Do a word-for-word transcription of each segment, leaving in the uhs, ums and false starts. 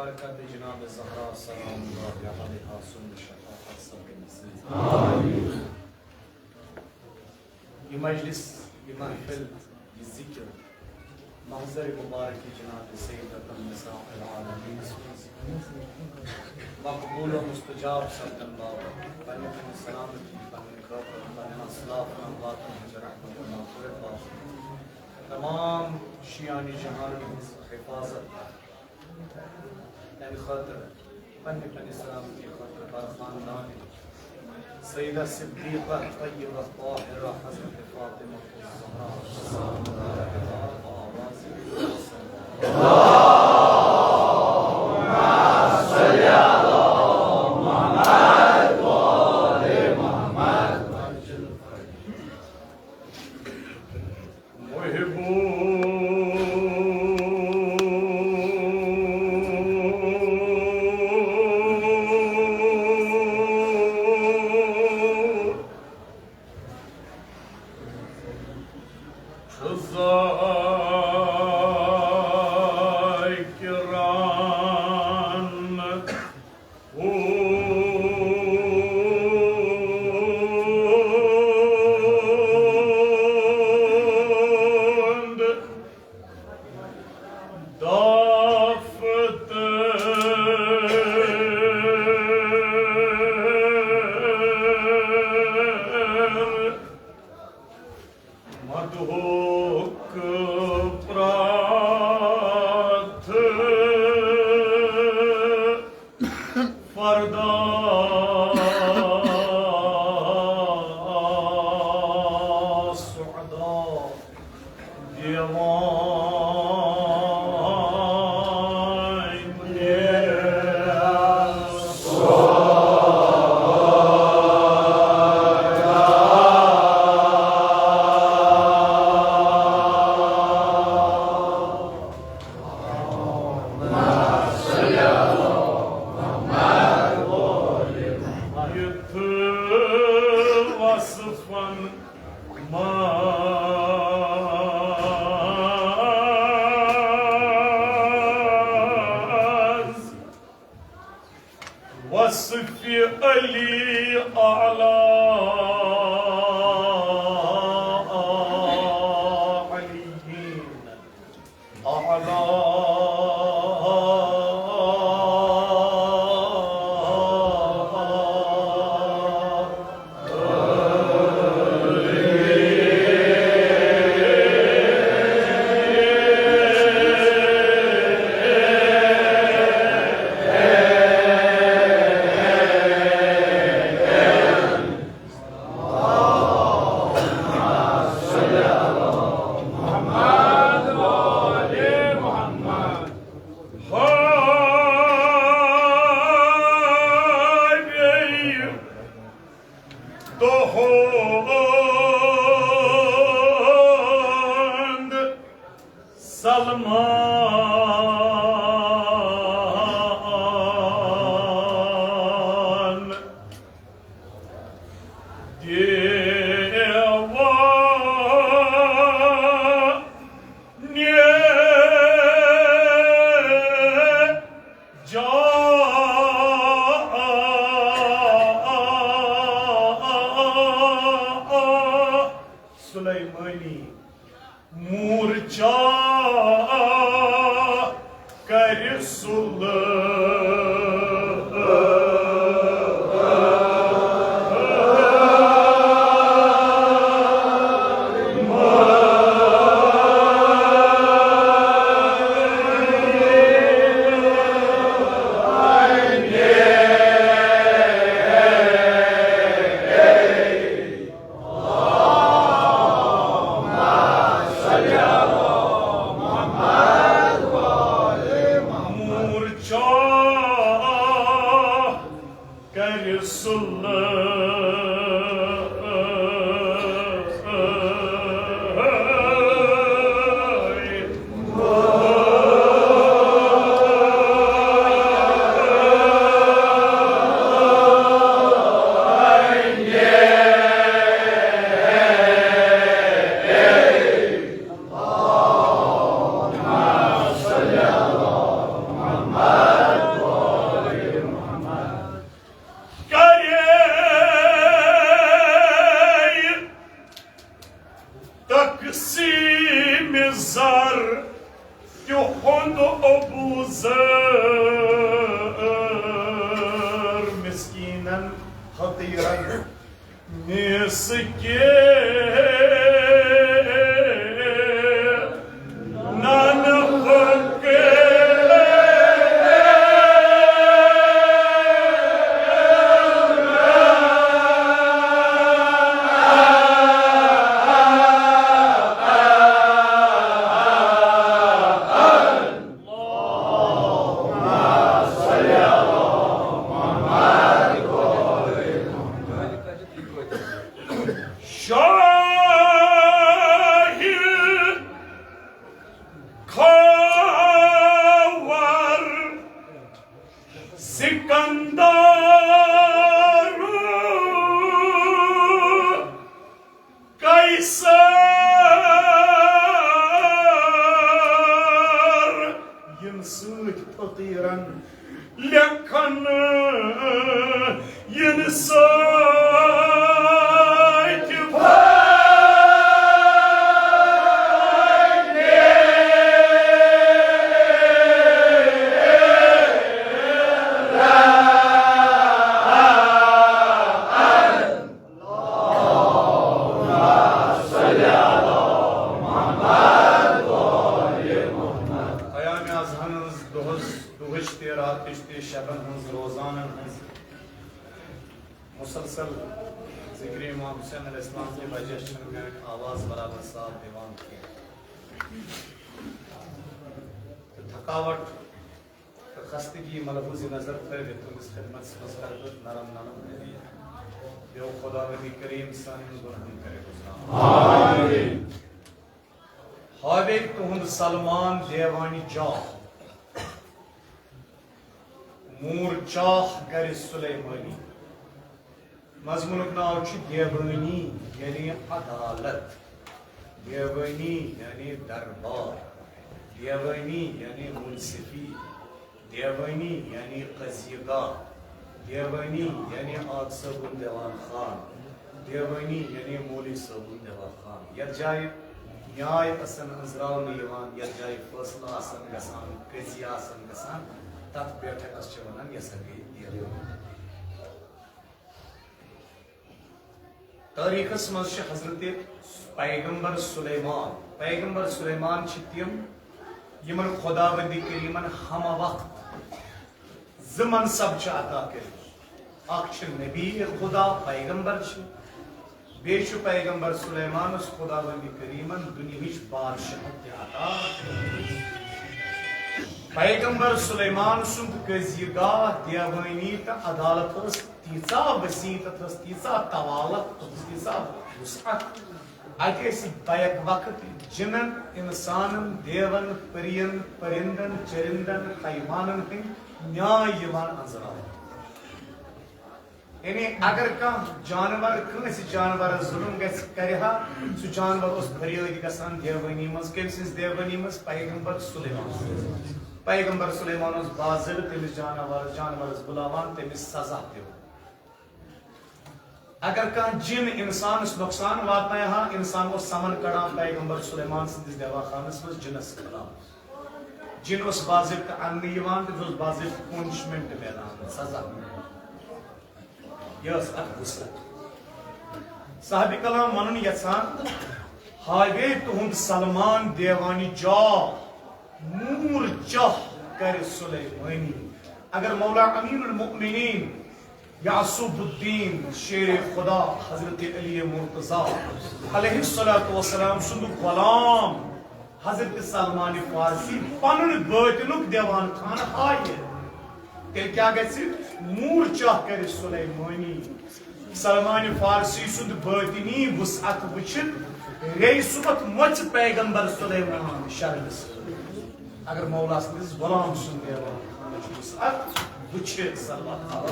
برکت جناب زہرا سلام اللہ علیہا سُنٛد شفاعت سبب نصیب۔ آمین۔ یہ مجلس، یہ محفل، یہ ذکر محضر مبارک جناب سیدۃ النساء العالمین سٕنٛز مقبول و مستجاب سپدن باپتھ پننہِ پننہِ سلامتی، پننہِ خٲطرٕ، پننہِ اسلاف امواتن ہٕنٛز رحمت و مغفرت باپتھ، تمام شیعانی جہانن ہٕنٛز حفاظت، تمہِ خٲطرٕ، پننہِ پننہِ سلامتی خٲطرٕ بر خاندان سیدہ صدیقہ طیبہ طاہرہ حضرت فاطمہ الزہرا سلام اللہ علیہا آواز بلند۔ محبو ذاکران ہُنٛد دفتر مدہُک پرٛتھ فردا سعدا دیوان۔ یُتھ وصفن منٛز وصف علی اعلیٰ علیین اعلیٰ۔ تُہُنٛد سلمان دیوانِ جا سلیمانی مورچہ کرِ صلح۔ مورچہ تِہُنٛد ابو ذر مسکیٖنن فقیٖرن مسکیٖنن فقیٖرن۔ شاہ کھووَر سکندر قیصر، یِم سۭتۍ فقیٖرن لیکھن یِن سۭتۍ۔ قیام اضحیٰ ہٕنٛز دۄہس، دۄہٕچ تہِ راتٕچ تہِ شبن ہٕنٛز روزانن ہٕنٛز مسلسل ذکر امام حسین علیہ السلام کی وجہ چھنہٕ میٲنۍ آواز برابر صاف دِوان کینٛہہ۔ تہٕ تھکاوٹ تہٕ خستگی ملحوظ نظر تھٲوِتھ تُہنٛدِس خدمتس منٛز کرٕ بہٕ نرم نرم عرض۔ بیو خداوندی کریم سانٮ۪ن گناہن کرِ غفران۔ آمین۔ ہاوے تُہُنٛد سلمان دیوانی جاہ، موٗر چاہ گرِ سلیمانی۔ مضموٗنُک ناو چھُ دیوانی، یعنی عدالت۔ دیوانی یعنی دربار۔ دیوانی یعنی منصفی۔ دیوانی یعنی قضیہ گاہ۔ دیوانی یعنی آغا صٲبُن دیوان خان۔ دیوانی یعنی مولوی صٲبُن دیوان خان۔ یتھ جایہِ نیاے آسن أنٛزراونہٕ یِوان، یتھ جایہِ فٲصلہٕ آسن گژھان، قضیہ آسن گژھان، تتھ بیٹھکس چھِ ونان، یہِ ہسا گٔیہِ دیوان۔ تٲریٖخس منٛز چھِ حضرت پیغمبر سلیمان، پیغمبر سلیمان چھِ تِم یِمن خداوندِ کریمن ہمہ وقت زٕ منصب چھِ عطا کٔرمٕتۍ۔ اکھ چھِ نبی خدا، پیغمبر چھِ، بیٚیہِ چھُ پیغمبر سلیمانس خداوندِ کریمن دُنیہٕچ بادشاہت تہِ عطا۔ پیغمبر سلیمان سُنٛد قضیہ گاہ، دیوٲنی تہٕ عدالت ٲس تیٖژاہ وسیع، تتھ ٲس تیٖژاہ طوالت، تتھ ٲس تیٖژاہ وسعت۔ اتہِ ٲسۍ بیک وقت جِنن، انسانن، دیون، پرین، پرندن، چرندن، حیوانن ہٕنٛدۍ نیاے یِوان انزراونہٕ۔ یعنی اگر کانٛہہ جانور، کٲنٛسہِ جانورس ظلم گژھِ، کرِ ہا، سُہ جانور اوس فریٲدۍ گژھان دیوٲنی منٛز۔ کٔمۍ سٕنٛز دیوٲنی منٛز؟ پیغمبر سلیمان۔ پیغمبر سلیمان اوس باضٲبطہٕ تٔمِس جانور، جانورس بُلاوان، تٔمِس سزا دِوان۔ اگر کانٛہہ جِن انسانس نۄقصان واتنایہِ ہا، انسان اوس سمن کڑان پیغمبر سلیمان سٕنٛدِس دیوا خانس منٛز جِنس خلاف۔ جِن اوس باضٲبطہٕ اننہٕ یِوان، تٔمِس اوس باضٲبطہٕ punishment میلان، سزا میلان۔ یہِ ٲس اکھ وُسعت۔ صاحب کلام ونُن یژھان، ہاوے تُہُنٛد سلمان دیوانی جاہ، موٗر چاہ کرِ سلیمانی۔ اگر مولا امیر المؤمنین یعصوب الدین شیر خدا حضرت علی مرتضی علیہ الصلوۃ والسلام سُنٛد غلام حضرت سلمان فارسی پنُن باطنُک دیوان خانہٕ ہایہِ، تیٚلہِ کیٛاہ گژھِ؟ موٗر چاہ کرِ سلیمٲنی۔ سلمان فارسی سُنٛد باطنی وسعت وٕچھِتھ ریٚیہِ صُبحَس مۄژِ پیغمبر سلیمان شرمہِ سۭتۍ۔ اگر مولا سٕنٛدِس غلام سُنٛد دیوان خانہٕ چھُ وسعت، وٕچھِ صلوات۔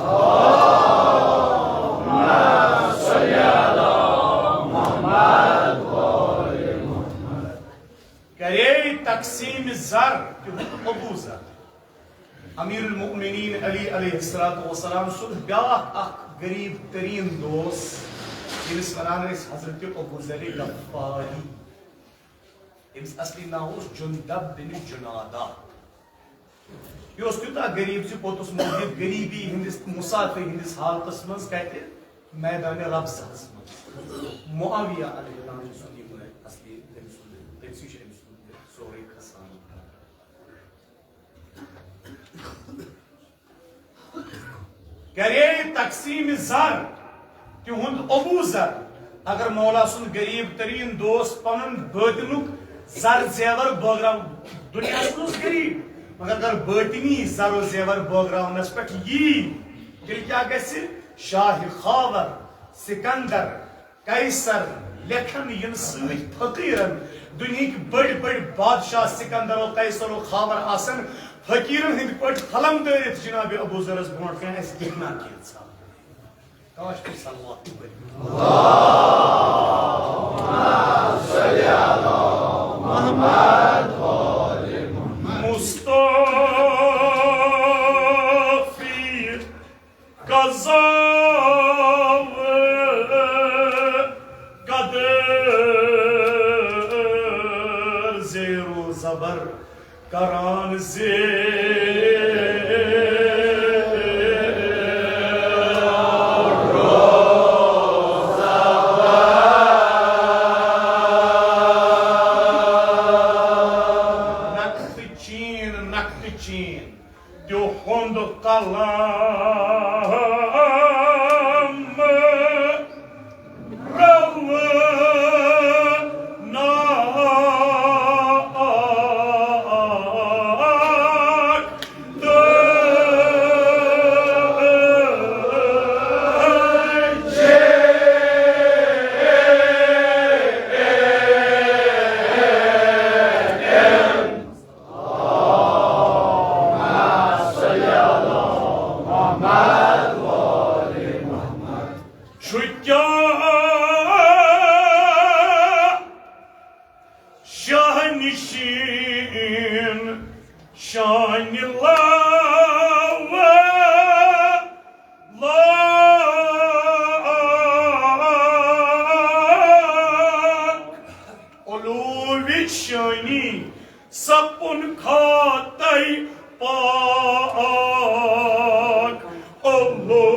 کرے تقسیم زر تِہُنٛد ابو ذر۔ امیر المؤمنین علی علیہ الصلوۃ والسلام سُنٛد بیٛاکھ اکھ غریب تریٖن دوست، ییٚمِس ونان ٲسۍ حضرت ابو ذر غفاری۔ أمِس اصلی ناو اوس جندب بن جنادہ۔ یہِ اوس تیوٗتاہ غریٖب زِ پوٚتُس موٗد یہِ غریٖبی ہٕنٛدِس، مُسافری ہٕنٛدِس حالتس منٛز کتہِ؟ میدانِ ربضہس منٛز۔ معاویہ علیہ السلام چھُ سُنٛد یہِ مٲلۍ اصلی، تٔمۍ سُنٛد، تٔمۍ سٕے چھُ أمۍ سُنٛد یہِ سورُے قصہٕ آمُت۔ کرے تقسیم زر تہنٛد ابو ذر۔ اگر مولا سُنٛد غریب ترین دوست پنُن باطنُک زر زیور بٲگراو، دنیاہس منٛز اوس غریب، مگر اگر باطنی زر و زیور بٲگراونس پٮ۪ٹھ یی، تیٚلہِ کیٛاہ گژھِ؟ شاہ خاور، سکندر، قیصر لیکھن ین سۭتۍ فقیرن، دنیاہٕکۍ بٔڑۍ بٔڑۍ بادشاہ سکندر و قیصر و خاور آسن فقیرن ہٕنٛدۍ پٲٹھۍ قلم دٲرِتھ جناب ابو ذرس برونٛٹھ کنہِ، اسہِ دِکھ نا کینٛژھا۔ کاش تُہۍ صلوات تہِ پٔرِو۔ مصطفی قضا و قدر زیر و زبر کران زیر۔ نقطہٕ چین، نقطہٕ چین۔ تِہُنٛد قلم روناک تہٕ چھُ کیٛاہ شاہ نشین شانہِ لاوہ لاک، علووِچ شٲنی سپُن کھاتَے پاک۔ اللہ۔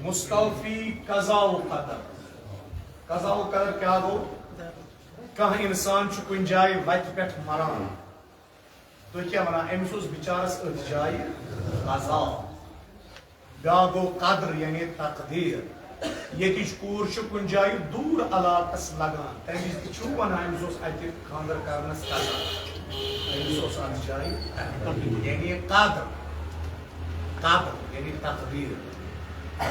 مستوفی قضا و قدر۔ قضا و قدر کیٛاہ گوٚو؟ کانٛہہ اِنسان چھُ کُنہِ جایہِ وَتہِ پٮ۪ٹھ مَران۔ تُہۍ کیٛاہ وَنان؟ أمِس اوس بِچارَس أتھۍ جایہِ قضا۔ بیٛاکھ گوٚو قدر، یعنی تقدیٖر۔ ییٚتِچ کوٗر چھِ کُنہِ جایہِ دوٗر علاقَس لَگان، تَمہِ وِزِ تہِ چھِو وَنان أمِس اوس اَتہِ خانٛدر کَرنَس قضا۔ أمِس اوس اَتھ جایہِ تقدیٖر، یعنی قدر۔ قدر، یعنی تقدیٖر۔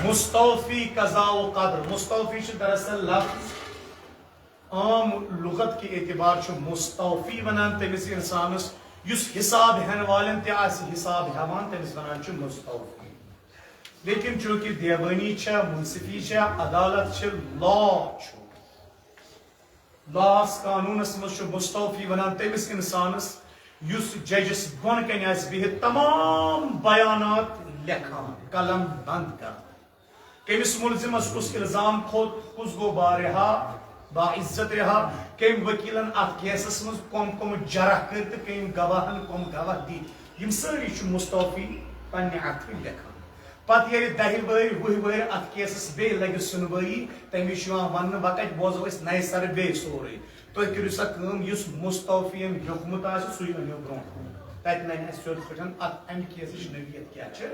مستوفی قضا و قدر۔ مستوفی چھِ دراصل لفظ عام لغت کہِ اعتبار چھُ مستوفی ونان تٔمِس انسانس یُس حساب ہٮ۪ن والٮ۪ن تہِ آسہِ حساب ہٮ۪وان، تٔمِس ونان چھِ مستوفی۔ لیکن چونکہ دیوٲنی چھےٚ، منصفی چھےٚ، عدالت چھِ، law چھُ، لاہس قانونس منٛز چھُ مستوفی ونان تٔمِس انسانس یُس ججس بۄن کنہِ آسہِ بِہِتھ تمام بیانات لیکھان، قلم بند کران۔ کٔمِس مُلزِمس کُس الزام کھوٚت، کُس گوٚو با رِہا، با عزت رِہا، کٔمۍ ؤکیٖلن اتھ کیسس منٛز کۄم کۄم جرح کٔرۍ تہٕ کٔمۍ گواہن کۄم گواہ دِتۍ، یِم سٲری چھِ مستوفی پننہِ اتھٕ لیکھان۔ پتہٕ ییٚلہِ دَہہِ ؤہرۍ، وُہہِ ؤہرۍ اتھ کیسس بیٚیہِ لگہِ سُنوٲیی، تمہِ وِزِ چھُ یِوان وننہٕ، وۄنۍ کتہِ بوزو أسۍ نَیہِ سرٕ بیٚیہِ سورُے؟ تُہۍ کٔرِو سا کٲم، یُس مستوفین لیوٚکھمُت آسہِ، سُے أنِو برونٛٹھ کُن۔ تتہِ ننہِ اسہِ سیوٚد پٲٹھۍ اتھ امہِ کیسٕچ نوعیت کیٛاہ چھِ۔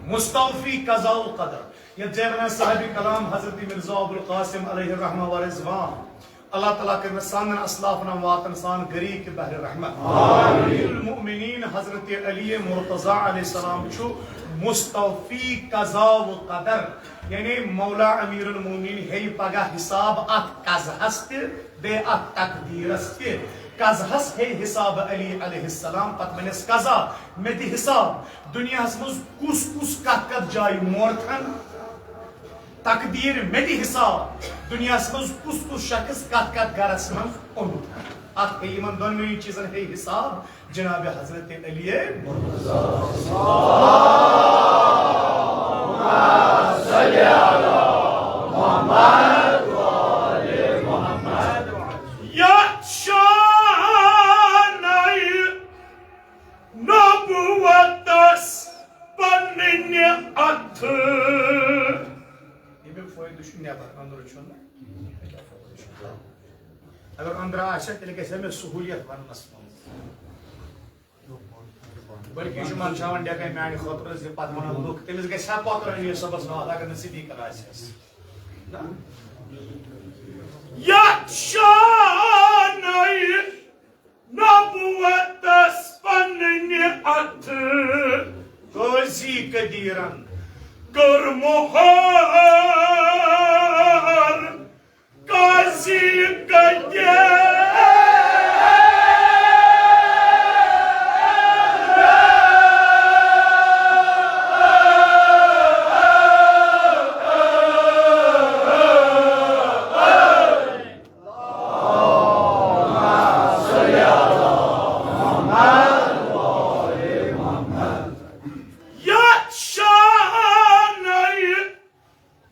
مستوفی قضا و قدر۔ یتھ جاے ونان صاحب کلام حضرت مرزا ابوالقاسم علیہ الرحمہ و رضوان۔ اللہ تعالیٰ کٔرِنۍ سانٮ۪ن اسلافن امواتن سان غریق بحر رحمت۔ امیر المؤمنین حضرت علی مرتضی علیہ السلام چھُ مستوفی قضا و قدر، یعنی مولا امیر المؤمنین ہیٚیہِ پگاہ حساب اتھ قضاہس تہِ بیٚیہِ اتھ تقدیرس تہِ۔ قضاہس ہے حساب علی علیہ السلام، پتہٕ ونس قضا، مےٚ دِ حساب، دنیاہس منٛز کُس کُس کتھ کتھ جایہِ مورتھن، تقدیر مےٚ دِ حساب، دنیاہس منٛز کُس کُس شخص کتھ کتھ گرس منٛز اوٚنمُت۔ اتھ ہے یِمن دۄنوٕنی چیٖزن ہے حساب جناب حضرت علی مرتضی۔ یتھ شانَے نبوتس پننہِ اتھٕ۔ ییٚمیُک فٲیدٕ چھُ نٮ۪بر، أنٛدرٕ چھُنہٕ۔ اگر أنٛدرٕ آسہِ ہا، تیٚلہِ گژھِ ہا مےٚ سہوٗلیت وننس منٛز۔ بلکہِ یہِ چھُ منشاوان ڈیکے میانہِ خٲطرٕ زِ پتہٕ ونن لُکھ، تٔمِس گژھِ ہا کۄکرن یہِ صُبحس راتھ اگر نہٕ سپیکر آسٮ۪س۔ نہ؟ یتھ شانَے نبوتس پننہِ اتھٕ قاضی قدیرن کٔر مۄہر۔ قاضی قدیر۔ یتھ شانَے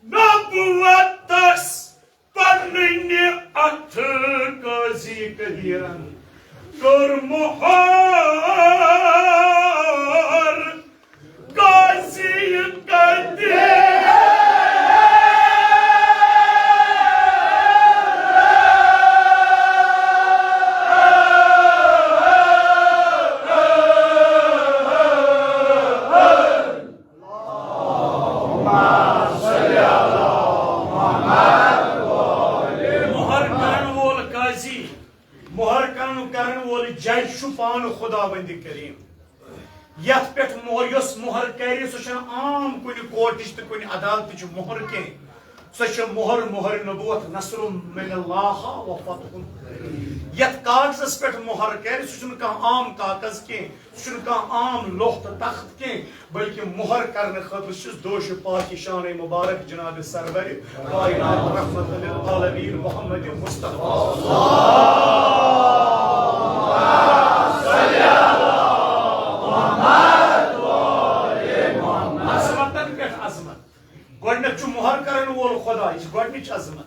نبوتس پننہِ اتھٕ قاضی قدیرن کٔر مۄہر۔ قاضی قدیر۔ مۄہر کرن وول قاضی، مۄہر کرن، کرن وول جج چھُ پانہٕ خداوند کریم۔ یتھ پٮ۪ٹھ مۄہر، یۄس مۄہر کرِ، سۄ چھنہٕ عام کُنہِ کورٹٕچ تہٕ کُنہِ عدالتٕچ مۄہر کینٛہہ۔ سۄ چھِ مۄہر، مۄہر نبوت، نصر من اللہ و فتح۔ یتھ کاغذس پٮ۪ٹھ مۄہر کرِ، سُہ چھُنہٕ کانٛہہ عام کاغذ کینٛہہ۔ سُہ چھُنہٕ کانٛہہ عام لوح تہٕ تخت کینٛہہ، بلکہِ مۄہر کرنہٕ خٲطرٕ چھُس دوش پاک شانَے مبارک جناب سرور کائنات رحمت للعالمین محمد مصطفیٰ۔ عظمتن پٮ۪ٹھ عظمت۔ گۄڈٕنیتھ چھُ مۄہر کرن وول خدا، یہِ چھِ گۄڈٕنِچ عظمت۔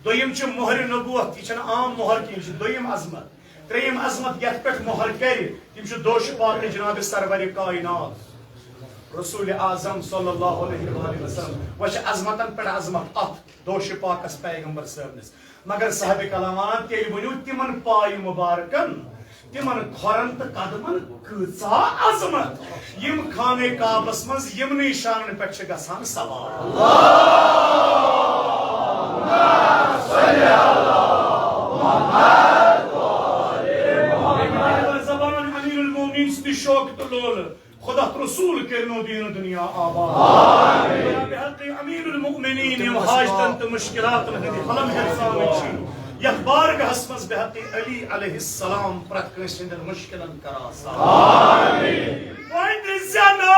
دوٚیِم چھِ مۄہرِ نبوت، یہِ چھَنہٕ عام مۄہر کینٛہہ، یہِ چھِ دوٚیِم عظمت۔ ترٛیٚیِم عظمت یَتھ پٮ۪ٹھ مۄہر کَرِ، تِم چھِ دوش پاک جناب سرور کائنات رسول اعظم صلی اللہ علیہ وآلہ وسلم۔ وۄنۍ چھِ عظمتن پٮ۪ٹھ عظمت اَتھ دوش پاکس پیغمبر صٲبنِس۔ مگر صاحب کلام وَنان، تیٚلہِ ؤنِو تِمن پایہِ مبارکن، تِمن کھۄرن تہٕ قدمن کۭژاہ عظمت، یِم خانہ کعبس منٛز یِمنٕے شانن پٮ۪ٹھ چھِ گژھان سوار۔ زبان امیر المومنین سٕنٛدِ شوق تہٕ لولہٕ، خدا تہٕ رسول کٔرِنو دیٖن دُنیا آباد۔ بحق امیر المومنین یِم حاجتن تہٕ مشکلاتن ہٕنٛدۍ حلم ہیٚژھان چھِ، یتھ بارگاہس منٛز بحق علی علیہ السلام پرٛٮ۪تھ کٲنٛسہِ ہٕنٛدٮ۪ن مشکلن کران سان۔ وۄنۍ زینہٕ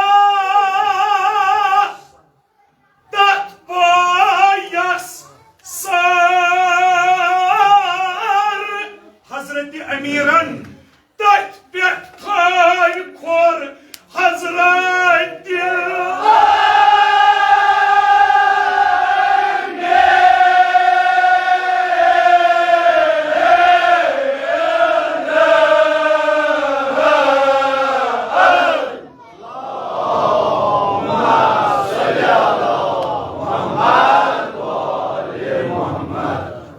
تتھ پایس سر حضرت امیرن، تتھ پٮ۪ٹھ تھٲوۍ کھۄر حضرت۔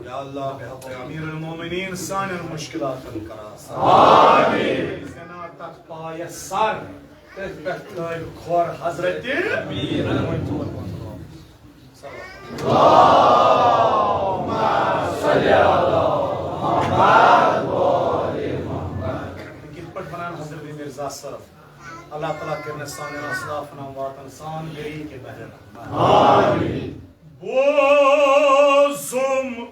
یا اللہ، بحق امیر المومنین سانٮ۪ن مشکلاتن کر آسان۔ آمین۔ زینہٕ تتھ پایس سر، تٔتھۍ پٮ۪ٹھ ترٲوۍ کھۄر حضرت۔ کِتھ پٲٹھۍ ونان حضرت مرزا صٲب؟ اللہ تعالیٰ کٔرِنَس سانٮ۪ن اسلافن امواتن سان غریق بحر رحمت۔ آمین۔ بوزُم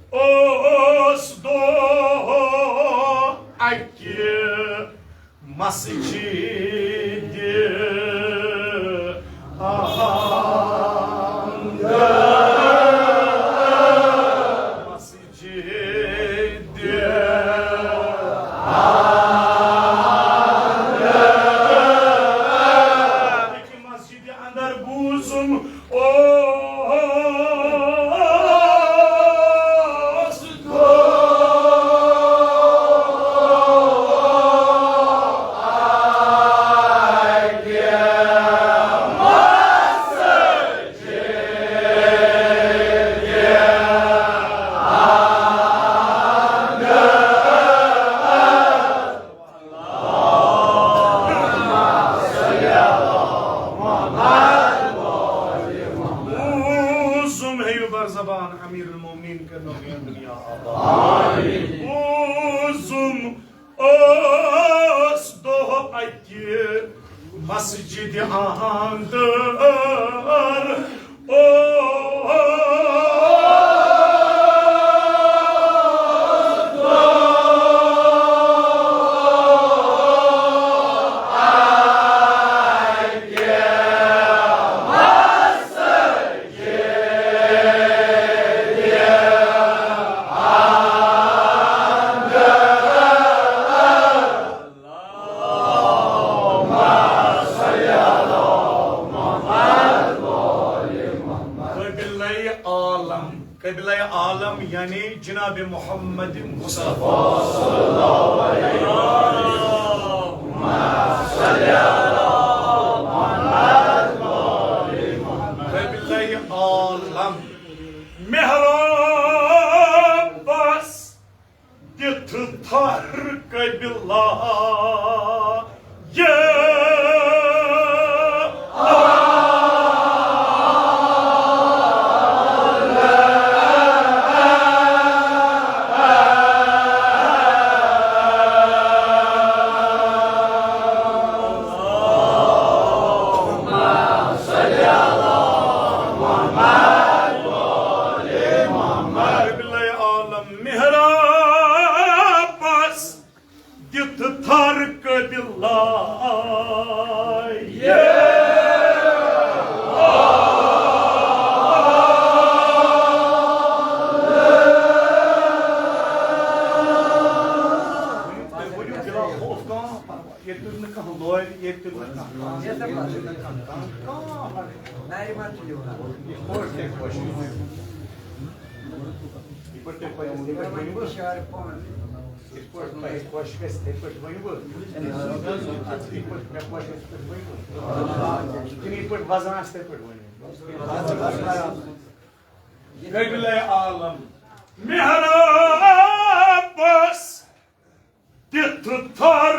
اوس دۄہ اکہِ مسجدِ اہنٛد۔ مسجدِ اہنٛد۔ اکہِ مسجدِ اندر بوٗزُم اوس دۄہ اکہِ مسجدِ اندر۔ بوٗزُم، ہیٚیِو بر زبان، امیر المومنین کٔرنو میٲنۍ دُنیا آباد۔ بوٗزُم، اوس دۄہ اکہِ مسجدِ اندر۔ او قابلِ عالم، قابلِ عالم یعنی جناب محمد مصطفیٰ۔ قابلِ عالم محرابس دِتھ تھر قبلہ۔ قبلِ عالم محرابس دِتھ تھر قبلہ۔ ییٚتہِ تُلہِ نہٕ کانٛہہ لورِ، ییٚتہِ تُلہِ نہٕ کانٛہہ، ییٚتہِ تُلہِ نہٕ کانٛہہ، کانٛہہ، کانٛہہ فرق۔ یِتھ پٲٹھۍ تۄہہِ خۄش، یِتھ پٲٹھۍ تۄہہِ خۄش، یِتھ پٲٹھۍ ؤنِو بہٕ۔ یِتھ پٲٹھۍ تۄہہِ خۄش گژھِ، تِتھ پٲٹھۍ ؤنِو بہٕ۔ یِتھ پٲٹھۍ مےٚ خۄش گژھِ، تِتھ پٲٹھۍ ؤنِو بہٕ۔ کِنہٕ یِتھ پٲٹھۍ وزن آسہِ، تِتھ پٲٹھۍ ؤنِو۔ قبلِ عالم محرابس دِتھ تھر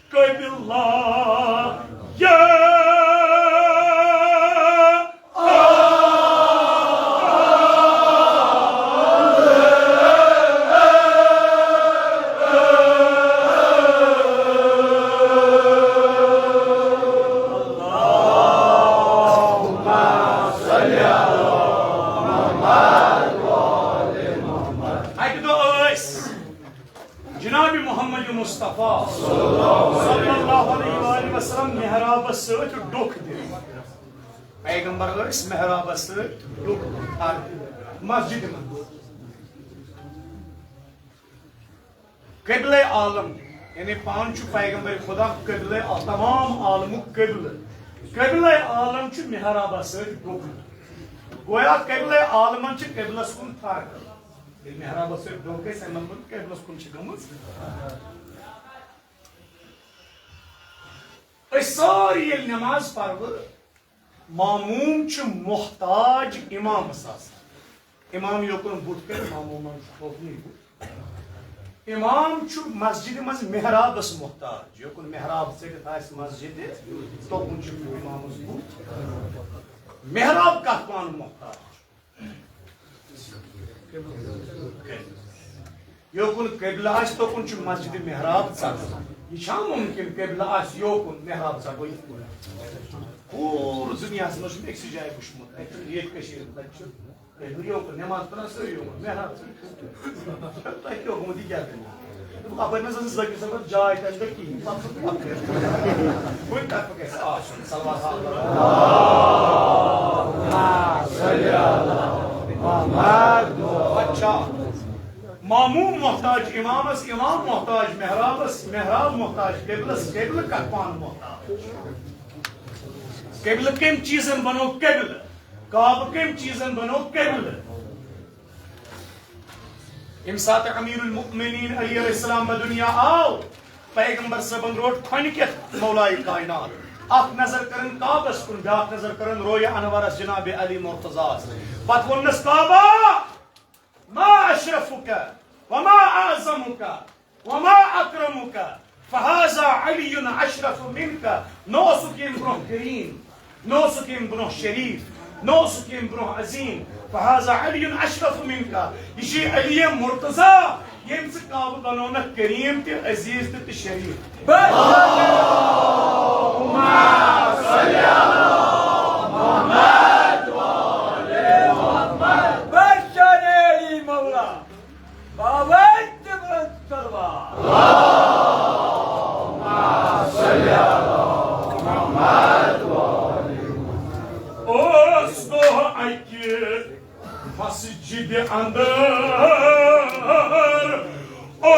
قبلہ۔ اکہِ دۄہ ٲسۍ جناب محمد مصطفیٰ صلی اللہ علیہ وآلہ وسلم محرابس سۭتۍ ڈوٚکھ دِوان۔ پیغمبر ٲسۍ محرابس سۭتۍ ڈوٚکھ دِوان مسجدِ منٛز۔ قبلِ عالم، یعنی پانہٕ چھُ پیغمبر خدا قبلِ عالم، تمام عالمُک قبلہٕ۔ قبلِ عالم چھُ محرابس سۭتۍ ڈوٚکھ۔ گویا قبلِ عالمن چھِ قبلس کُن فرق۔ ییٚلہِ محرابس سۭتۍ ڈوٚکھ گژھِ، اَمہِ مطلب قبلس کُن چھِ گٔمٕژ۔ أسۍ سٲری ییٚلہِ نماز پرو، ماموم چھُ محتاج امامس آسان۔ امام یوکُن بُتھ کرِ، مامومن چھُ توکنُے بُتھ۔ امام چھُ مسجدِ منٛز محرابس محتاج، یوکُن محراب ژٔٹِتھ آسہِ مسجدِ، توکُن چھُ امامس بُتھ۔ محراب کتھ پانہٕ محتاج؟ یوکُن قبلہٕ آسہِ، توکُن چھُ مسجدِ محراب ژَٹُن۔ یہِ چھا مُمکِن قبلہٕ آسہِ یوکُن، محراب ژَٹو یِتھ پٲٹھۍ؟ پوٗرٕ دُنیاہَس منٛز چھُنہٕ أکسٕے جایہِ وٕچھمُت۔ اَتہِ چھُ ییٚتہِ کٔشیٖرِ منٛز، اَتہِ چھُ قبلہٕ یوکُن، نٮ۪ماز پَران سٲری یوکُن، محراب ژَٹُن۔ تۄہہِ کیٛاہ گوٚمُت، یہِ کیٛاہ دٔلیٖل؟ اپٲرۍ نہٕ زَن زٲکِس نمبر جاے تہِ نہٕ کِہیٖنۍ۔ پَتہٕ چھُ اَپٲرۍ۔ کُنہِ طرفہٕ گژھِ آسُن۔ صلوات۔ اچھا۔ ماموم محتاج امامس، امام محتاج محرابس، محراب محتاج قبلس، قبلہٕ کتھ پانہٕ محتاج۔ قبلہٕ کمہِ چیٖزن بنو قبلہٕ؟ کعبہٕ کمہِ چیٖزن بنو قبلہٕ؟ ییٚمہِ ساتہٕ امیر المؤمنین علی علیہ السلام بدنیا آو، پیغمبر صٲبن روٚٹ کھۄنہِ کٮ۪تھ مولائے کائنات۔ اکھ نظر کٔرٕن کعبس کُن، بیٛاکھ نظر کٔرٕن رویہ انورس جناب علی مرتضیٰ۔ پتہٕ ووٚننس، کعبہ، ما اشرفک وما اعظمک وما اکرمک، فهذا علی اشرف منک۔ نہ اوسُکھ ییٚمہِ برونٛہہ کریم، نہ اوسُکھ ییٚمہِ برونٛہہ شریف، نہ اوسُکھ ییٚمہِ برونٛہہ عظیم۔ فهذا علی اشرف منک۔ یہِ چھُ علی مرتضیٰ، ییٚمۍ ژٕ کعبہٕ بنوونکھ کریم تہِ، عزیز تہِ تہٕ شریف تہِ۔ بشار علی مولا۔ باوَے تِمَن تلوار۔ اوس دۄہ اَکہِ مسجد اندر۔ او۔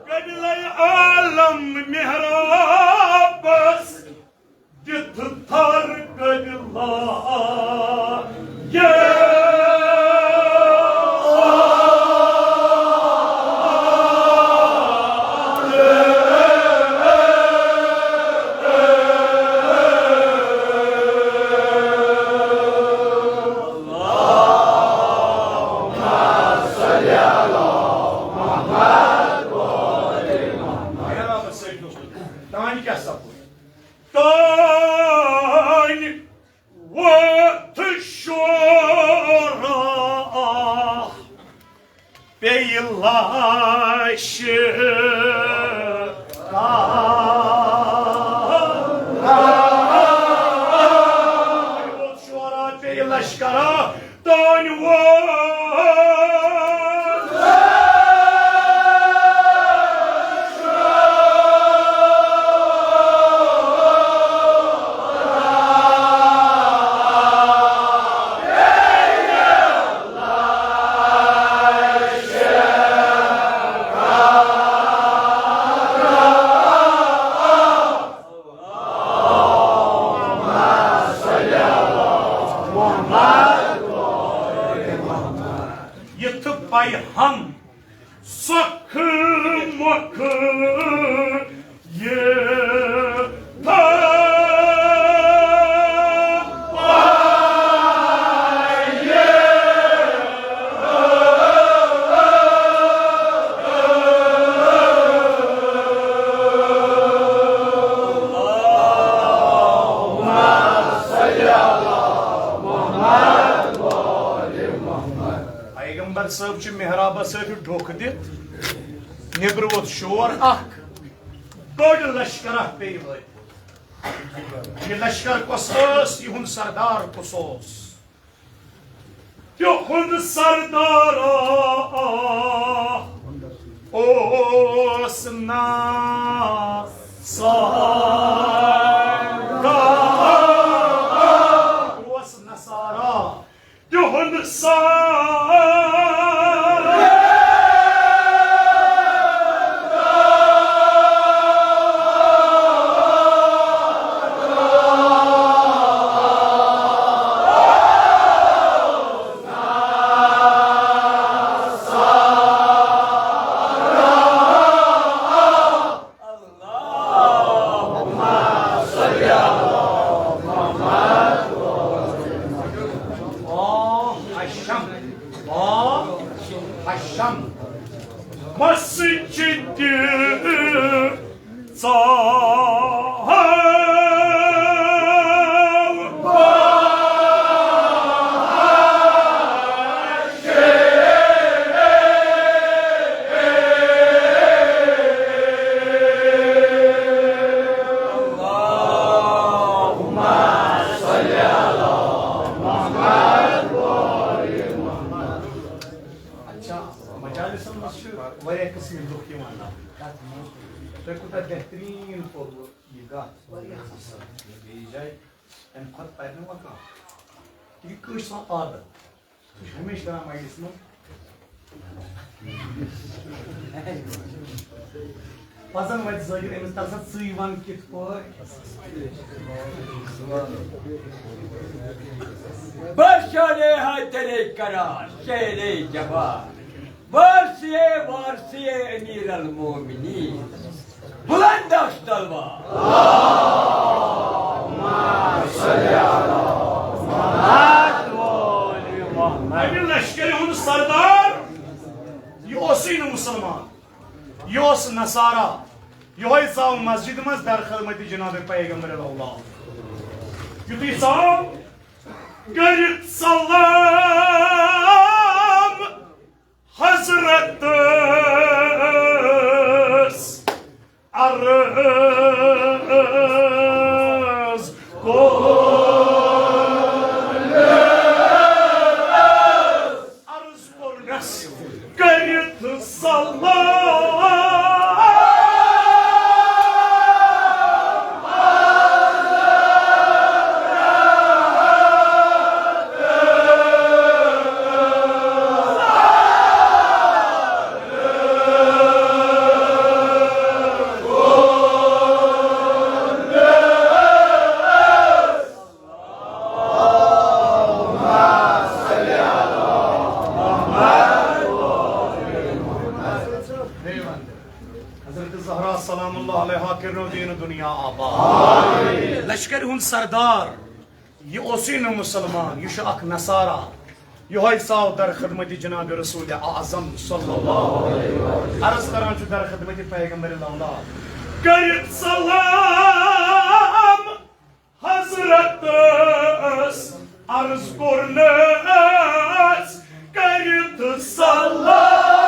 قبلہ عالم محرابس دِتھ تھر قبلہ۔ محرابس سۭتۍ اوس تانۍ کیٛاہ سپُد؟ تانۍ ووت شورا پیٚیہِ لاشہِ تانۍ ووت شورا پیٚیہِ لشکرا تانۍ ووت۔ یِتھ پے ہم سۄکھٕ مۄکھٕ یہِ تھاو۔ پیغمبر صٲب چھِ محرابس سۭتۍ ڈوکھ دِتھ، نیبرٕ ووت شور اکھ، بٔڑ لشکرہ پیٚیہِ وٲتِتھ۔ یہِ لشکر کۄس ٲس؟ یِہُنٛد سردار کُس اوس؟ تِہُنٛد سردارا اوس نصارا۔ اوس نصارا۔ تِہُنٛد سردار۔ آہ، حشم، آہ، حشم۔ مسجد ژاو۔ واریاہ قٕسمٕکۍ لُکھ یِوان لَبنہٕ۔ تۄہہِ کوٗتاہ بہتریٖن پوٚرمُت یہِ گَتھ۔ بیٚیہِ جایہِ اَمہِ کھۄتہٕ پَرِ نہٕ وۄنۍ کانٛہہ۔ یہِ کٲنٛسہِ آسان عادت۔ سُہ چھُ ہمیشہِ کران مجلس منٛز۔ پزن وتہِ زٲگِتھ أمِس تَل سا ژٕے وَن کِتھ پٲٹھۍ۔ برشانے حیدر کرار شہلِ جوان، وارثِ وارثِ امیر المومنین، بلند است تلوار۔ امہِ لشکرِ ہُنٛد سردار، یہِ اوسُے نہٕ مُسلمان، یہِ اوس نصارا۔ یِہوٚے ژاو مسجدِ منٛز در خدمتِ جناب پیغمبر الاولیاء۔ یُتھُے ژاو، کٔرِتھ سلام حضرتس عرض کوٚر۔ عرض کوٚرنس کٔرِتھ سلام۔ حضرت زہرا سلام اللہ علیہا کٔرنو دیٖنہٕ دُنیا آباد۔ لشکرِ ہُنٛد سردار، یہِ اوسُے نہٕ مُسلمان، یہِ چھُ اکھ نصارا۔ یِہوٚے ژاو در خدمتِ جناب رسول اعظم صلی اللہ علیہ وسلم۔ عرض کران چھُ در خدمتِ پیغمبر الاولیاء۔ کٔرِتھ سلام حضرتس عرض کوٚرنس کٔرِتھ سلام۔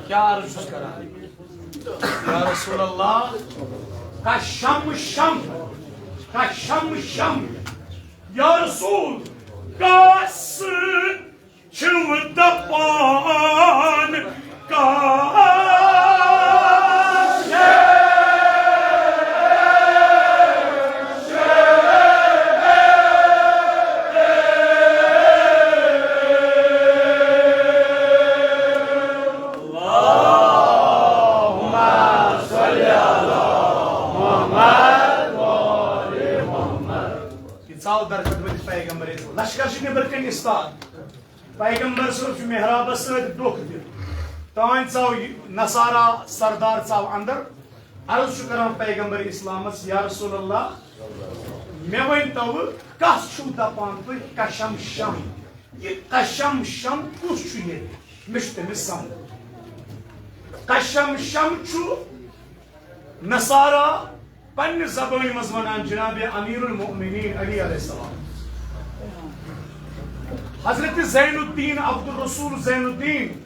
کیٛاہ عرض چھُس کران؟ یا رسول اللہ، کشم شم، کشم شم۔ یا رسول، کس چھِو دپان کاش۔ یہِ ژاو در خدمت پیغمبر۔ لشکر چھِ نیبر کنہِ استاد۔ پیغمبر صٲب چھُ محرابس سۭتۍ ڈوٚکھ دِتھ۔ تانۍ ژاو یہِ نصارا سردار ژاو اندر۔ عرض چھُ کران پیغمبر اسلامس، یا رسول اللہ، مےٚ ؤنۍ تو، کس چھُو دپان تُہۍ کشم شم؟ یہِ کشم شم کُس چھُ ییٚتہِ؟ مےٚ چھُ تٔمِس سمجھ۔ کشم شم چھُ نصارا پننہِ زبٲنۍ منٛز ونان جناب امیر المؤمنین علی علیہ السلام۔ حضرت زین الدین عبدالرسول زین الدین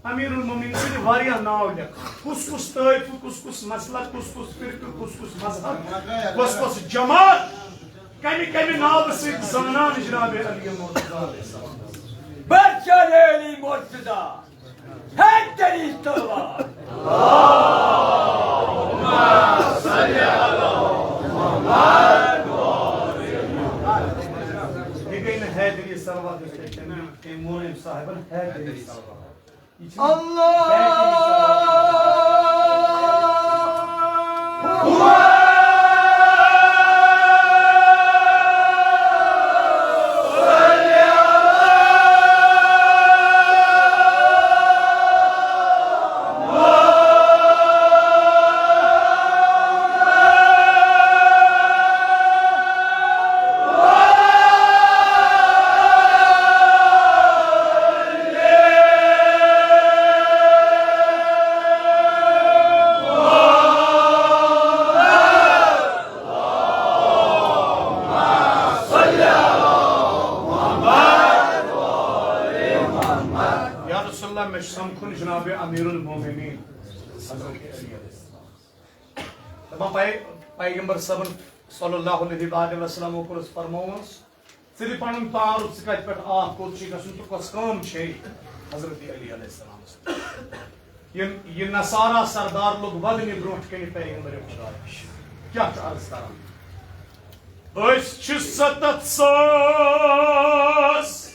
امیر المؤمنین سٕنٛدۍ واریاہ ناو لیکھان، کُس کُس طٲیفہٕ، کُس کُس مسلک، کُس کُس فرقہٕ، کُس کُس مذہب، کۄس کۄس جماعت، کمہِ کمہِ ناوٕ سۭتۍ زانان جناب علی مرتضیٰ علیہ السلام۔ برچہ علی مرتضیٰ۔ حیدری صلوات۔ یہِ گٔے نہٕ حیدری صلوات، یۄس تۄہہِ کٔرمٕژ، تٔمۍ ووٚن أمۍ صاحبن حیدری صلوات۔ یہِ چھِ اللہ۔ دپان پے-، پیغمبر صٲبن صلی اللہ علیہ وآلہ وسلم کوٚر اَسہِ فرمومُت، ژٕ دِ پنُن تعارُف، ژٕ کتہِ پٮ۪ٹھ آکھ، کوٚت چھُے گژھُن تہٕ کۄس کٲم چھے حضرت علی علیہ السلامس؟ یہِ، یہِ نصارا سردار لوٚگ ودنہِ برونٛٹھ کنہِ پیغمبر خدا نِش۔ کیٛاہ چھُ عرض کران؟ أسۍ چھِ ستتھ ساس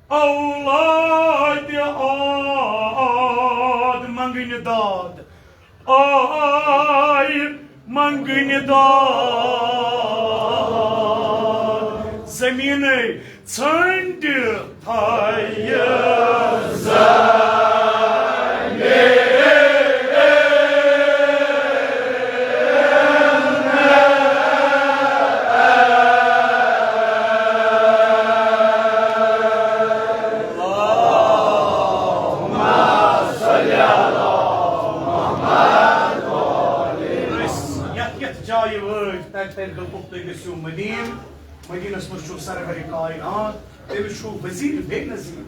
اولاد آد منگنہِ داد، آے منگنہِ داد، زمینٕے ژھنڈِ تھایہِ زمین۔ أسۍ یتھ یتھ جایہِ وٲتۍ، تتہِ تتہِ دوٚپُکھ، تُہۍ گٔژھِو مدیٖنہٕ۔ مدیٖنس منٛز چھُ سرور کائنات، تٔمِس چھُ وزیر بے نظیر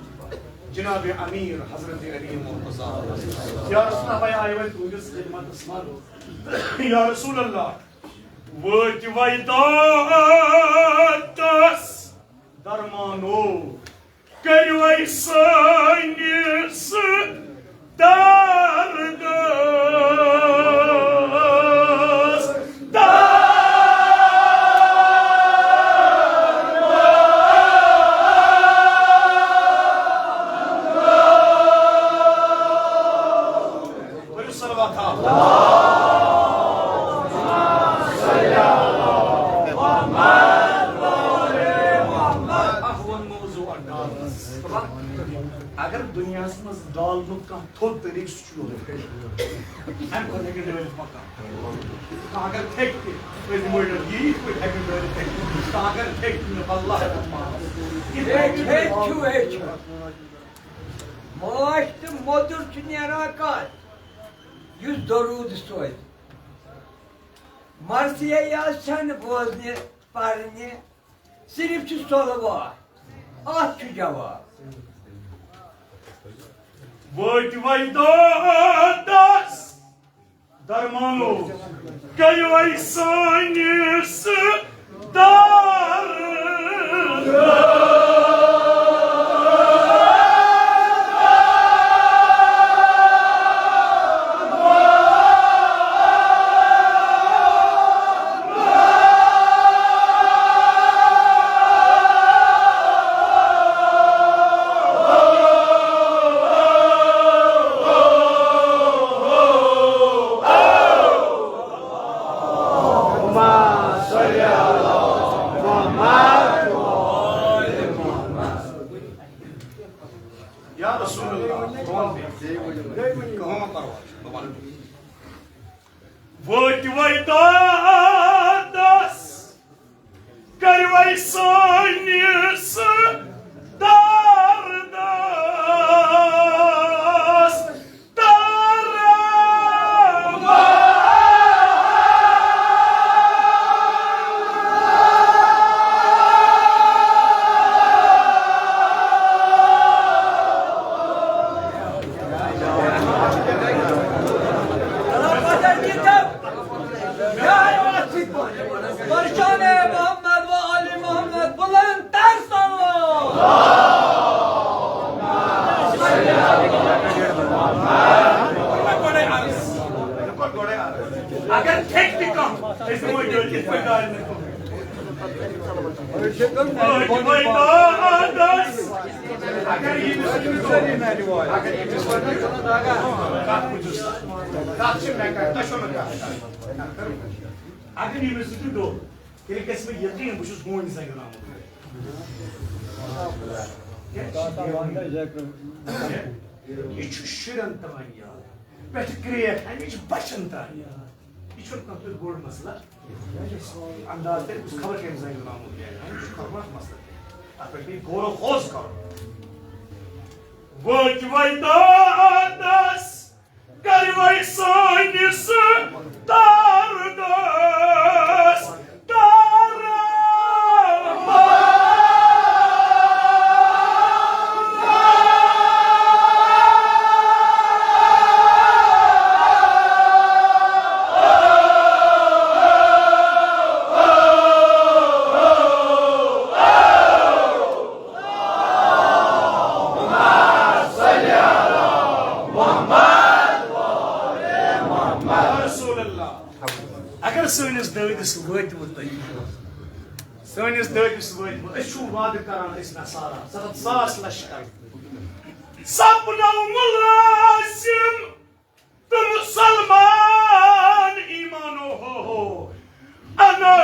جناب امیر حضرت علی مرتضیٰ۔ یا رسول اللہ، آیہِ وۄنۍ تُہنٛدِس خدمتس منٛز۔ یا رسول اللہ، وٲتۍ وۄنۍ دادس درمانو، کٔرِو اَسہِ سٲنِس دردس درمان۔ ؤلِو صلوات۔ اکھ ووٚن موضوع اکھ ڈالنس۔ اگر دُنیاہس منٛز ڈالنُک کانٛہہ تھوٚد طریٖقہٕ، سُہ چھُ یِہوٚے۔ اَمہِ کھۄتہٕ ہیٚکہِ ڈٲلِتھ مکان۔ کانٛہہ اگر تھیٚکہِ تہِ، أسۍ دِمو یہِ، یہِ یِتھ پٲٹھۍ ہیٚکہِ ڈٲلِتھ ہیٚکہِ۔ کانٛہہ اگر تھیٚکہِ تہِ نہٕ، واللہ ہیٚکہِ پانس۔ یِتھ پٲٹھۍ ہیٚکہِ چھُ، ہیٚکہِ چھُ۔ ماچھ تہٕ مۄدُر چھُ نیران کتھ؟ یُس درود سوزِ۔ مرثیہ یٲژ چھنہٕ بوزنہِ، پرنہِ، صرف چھُ صلوات۔ اتھ چھُ جواب۔ وٲتۍ وۄنۍ دادس درمانو، کٔرِو وۄنۍ سٲنِس دردس۔ یا رسول اللہ، بہٕ وَنہٕ بیٚیہِ۔ کٕہٕنۍ پرواے چھُنہٕ، بہٕ وَنہٕ بیٚیہِ۔ وٲتۍ وۄنۍ دادس، کٔرۍ وۄنۍ سٲنِس دردس۔ برشان محمد و آل محمد بلند تر سلام۔ اگر تھیٚکہِ تہِ کانٛہہ، أسۍ دِمو یہِ یِتھ پٲٹھۍ دارِ منٛز۔ اگر یہِ اگر ییٚمِس سۭتۍ دوٚر، تیٚلہِ گژھِ مےٚ یقیٖن، بہٕ چھُس ہوٗنۍ سنٛدِ آمُت۔ یہِ چھُ شُرٮ۪ن تام یاد، پٮ۪ٹھٕ کرٛیکھ ہمیشہِ بچن تام یاد۔ یہِ چھُنہٕ کانٛہہ تیُتھ بوٚڑ مسلہٕ۔ انداز تہِ، بہٕ چھُس خبر کَمہِ زنٛگہِ آمُت، یہِ چھُ خطرناک مسلہٕ۔ اَتھ پٮ۪ٹھ پیٚیہِ غور و خوض کرُن۔ وٲتۍ وۄنۍ دادس، کٔرۍ وۄنۍ سٲنِس دردس درمان۔ اگر سٲنِس دٲدِس وٲتِوٕ تُہۍ، سٲنِس دٲدِس وٲتِوٕ، أسۍ چھِو وعدٕ کران، أسۍ نصارا، ستتھ ساس لشکر۔ سپنو ملازم تہٕ مسلمان ایمانو ہو ہو۔ انا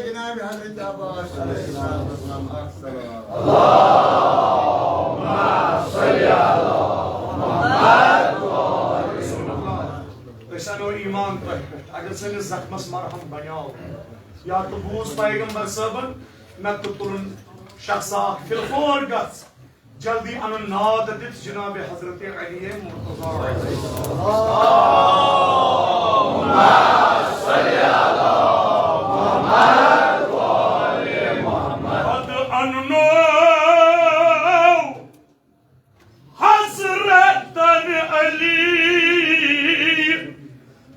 جناب حضرت عباس علیہ السلام، السلام۔ أسۍ اَنو ایمان تۄہہِ پٮ۪ٹھ، اگر سٲنِس زخمس مرہم بنیو۔ یا تہٕ بوٗز پیغمبر صٲبن، مےٚ تہٕ تُلُن شخص اکھ فِلفور گژھ۔ جلدی اَنُن ناد دِتھ جناب حضرت علی مرتضیٰ۔ پتہٕ اَننو حضرت علی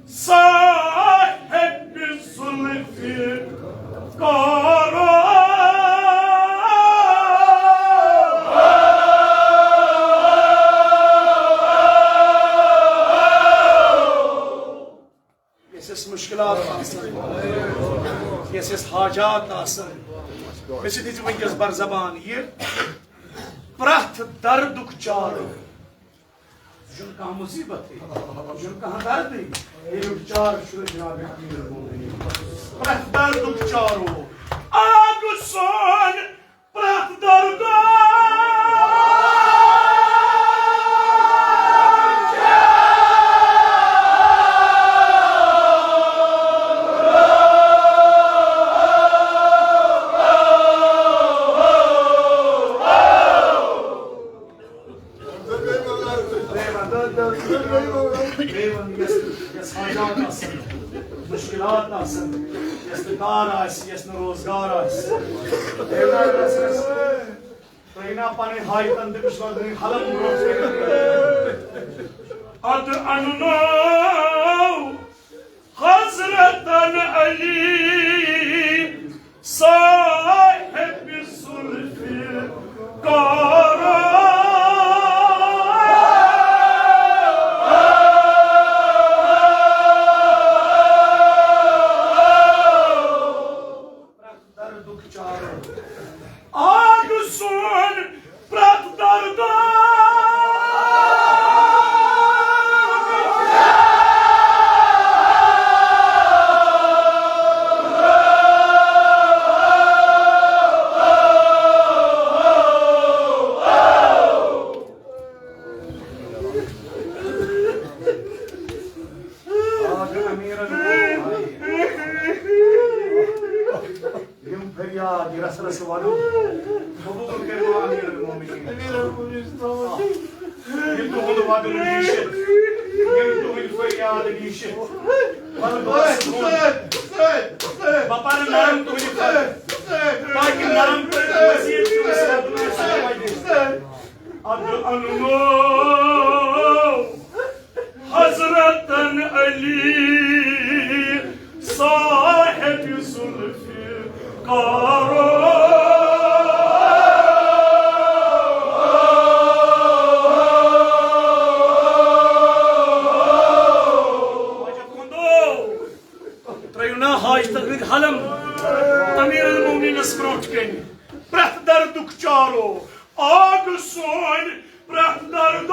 صاحب ذوالفقار۔ یۄس اَسہِ مُشکِلات آسَن، یۄس اَسہِ حاجات آسَن، مےٚ سۭتۍ ہیٚژِ وٕنکیٚس بر زبان یہِ پرٛٮ۪تھ دردُک چارٕ۔ یہِ چھُنہٕ کانٛہہ مُصیٖبت، یہِ چھُنہٕ کانٛہہ دردٕے، ییٚمیُک چارٕ چھُ جناب امیر المومنین۔ پرٛٮ۪تھ دردُک چارو، آ گوٚو سون پرٛٮ۪تھ دردُک۔ بیٚیہِ وَن، یۄس، یۄس حاجات آسَن، مُشکِلات آسَن، یۄس نہٕ کار آسہِ، یۄس نہٕ روزگار آسہِ۔ بیٚیہِ وَن، یۄس، یۄس، تُہۍ نا پَنٕنۍ حاجتَن تہٕ مُشکِلات دِنٕے حلم برونٛہہ کَنہِ۔ اَدٕ اَننو حضرت علی صاحب ذوالفقار۔ پرٛٮ۪تھ دردُک چارٕ۔ آ گوٚو سون پرٛٮ۪تھ دردُک۔ آ گوٚو امیٖرن۔ یِم فریاد، یہِ رس رس ونو، قبول کٔرِو امیر المومنین۔ امیر المومنین۔ یِم تُہُنٛد وَدُن وٕچھِتھ، یِم تُہٕنٛدۍ فریاد وٕچھِتھ، وَلہٕ بہٕ وَسہٕ تُہُنٛد۔ بہٕ پَرٕ نرم تُہٕنٛدِ خٲطرٕ، تاکہِ نرم پٲٹھۍ مزید تٔمِس وَدُن آسہِ وَدُن۔ اَدٕ اَننو حضرت علی صاحب ذوالفقار۔ ترٛٲیِو نا حاجتن ہٕنٛدۍ حلم امیر المومنینس برونٛٹھ کنہِ۔ پرٛٮ۪تھ دردُک چارو آ گوٚو سون پرٛٮ۪تھ دردُک۔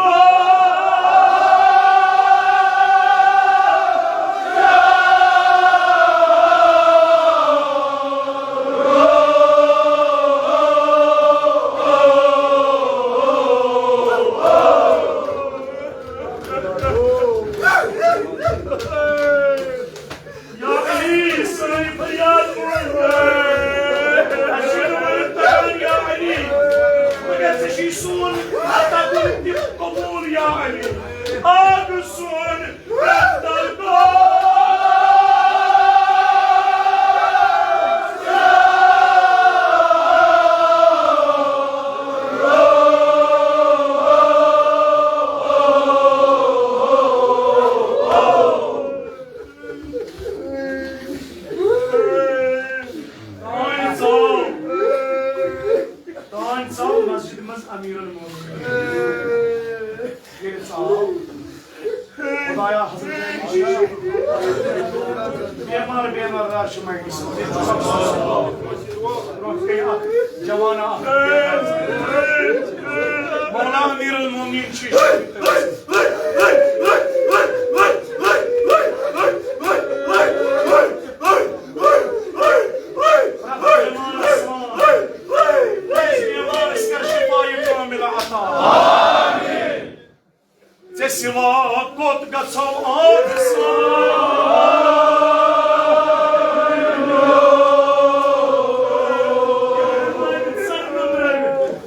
یا علی، سٲنۍ فریاد بوز۔ اَسہِ چھُنہٕ وۄنۍ تَگان، یا علی، مگر ژےٚ چھُے آیا حضرت علی۔ بیمار، بیمار راہ چھُ مجلس۔ برونٛہہ کَنہِ اکھ جوان اکھ۔ مولا امیر المومنین چھُ۔ بیمارس کر شفای کاملہ عطا۔ ژےٚ سوا کوٚت گژھو آز؟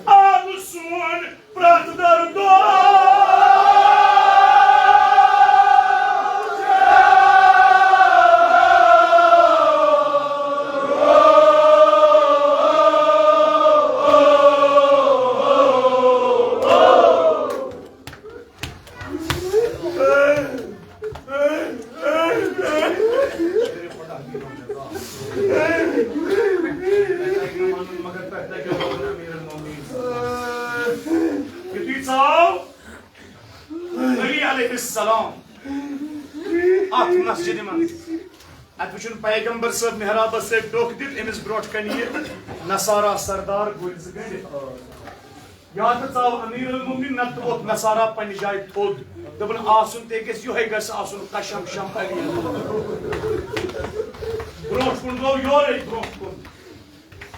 آز سون پرٛتھ دردو۔ یُتھُے ژاو علی علیہ السلام اتھ مسجدِ منٛز، اتہِ وُچھُن پیغمبر صٲب محرابس سۭتۍ ڈوکھ دِتھ، أمِس برونٛٹھ کنہِ یہِ نصارا سردار گُرۍ زٕ گٔنٛڈِتھ۔ یا تہٕ ژاو امیر المومنین، نتہٕ ووت نصارا پننہِ جایہِ تھوٚد۔ دوٚپُن، آسُن تہِ گژھِ یِہوٚے، گژھِ آسُن قشم شم علی۔ برونٛٹھ کُن گوٚو یورَے، برونٛٹھ کُن۔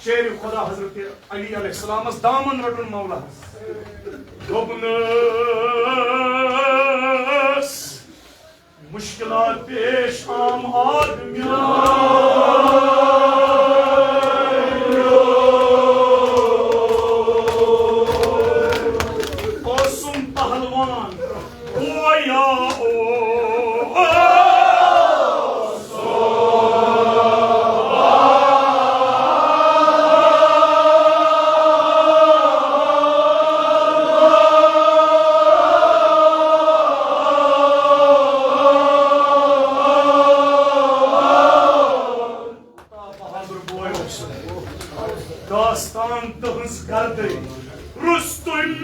شیرِ خدا حضرت علی علیہ السلامس دامن رٹُن مولاہس۔ دوٚپنس، مشکلات پیش آم آدمیان۔ اوسُم پہلوان، او یا او۔ بہادر بوے اوسُم۔ داستان تُہنٛز گردٕے رُستُم۔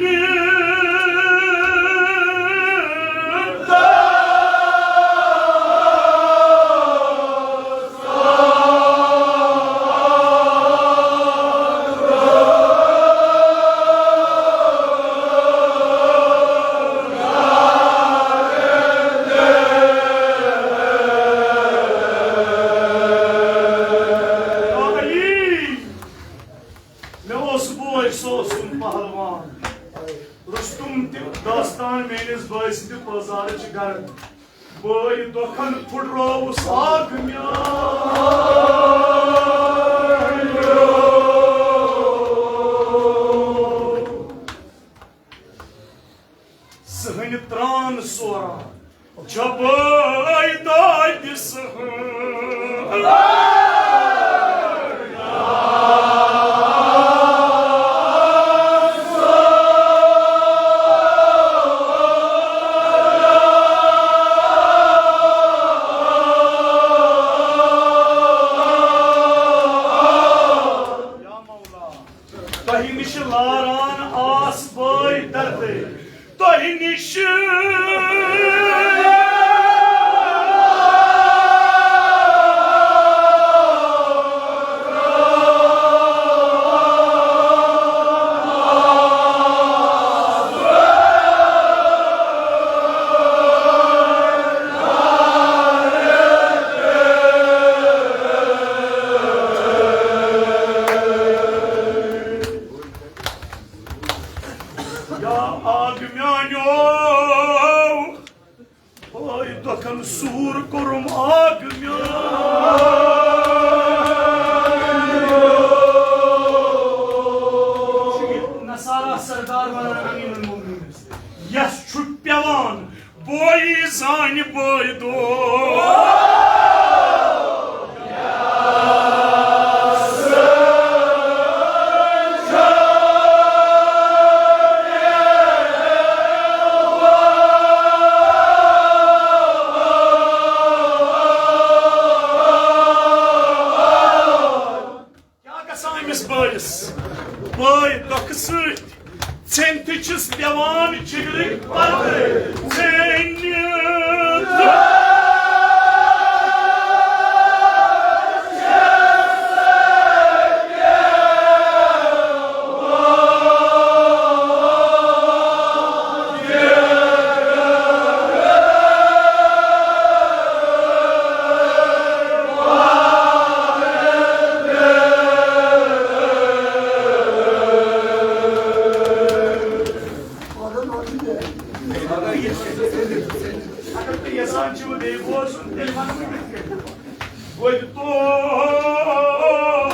مےٚ اوس بوے، سُہ اوسُم پہلوان۔ رُستُم تہِ داستان میٲنِس بٲے سٕنٛدِ پٲزارٕچ گرد۔ بٲے دۄکھن پھُٹرووُس آگ میان۔ سٕہنہِ تران سوران۔ چھبٲے دادِ سٕہن۔ یا مولا۔ تۄہہِ نِش لاران آس بٲے دردے، تۄہہِ نِش۔ یا آگ میانیو، بٲے دۄکھن سوٗر کوٚرُم آگ میانیو۔ چھُ یہِ نصارا سردار ونان امین المومنینس، یس چھُ پیوان بویی زانہِ بٲے دو۔ کیٛاہ گژھان أمِس بٲیِس؟ بٲے دۄکھٕ سۭتۍ ژھیٚنتھٕے چھِس پٮ۪وان جِگرٕکۍ پردٕ۔ ژھیٚنہِ چھُ بیٚیہِ بوزُن، تیٚلہِ وَنہٕ بہٕ کِتھ کٔنۍ؟ گوٚو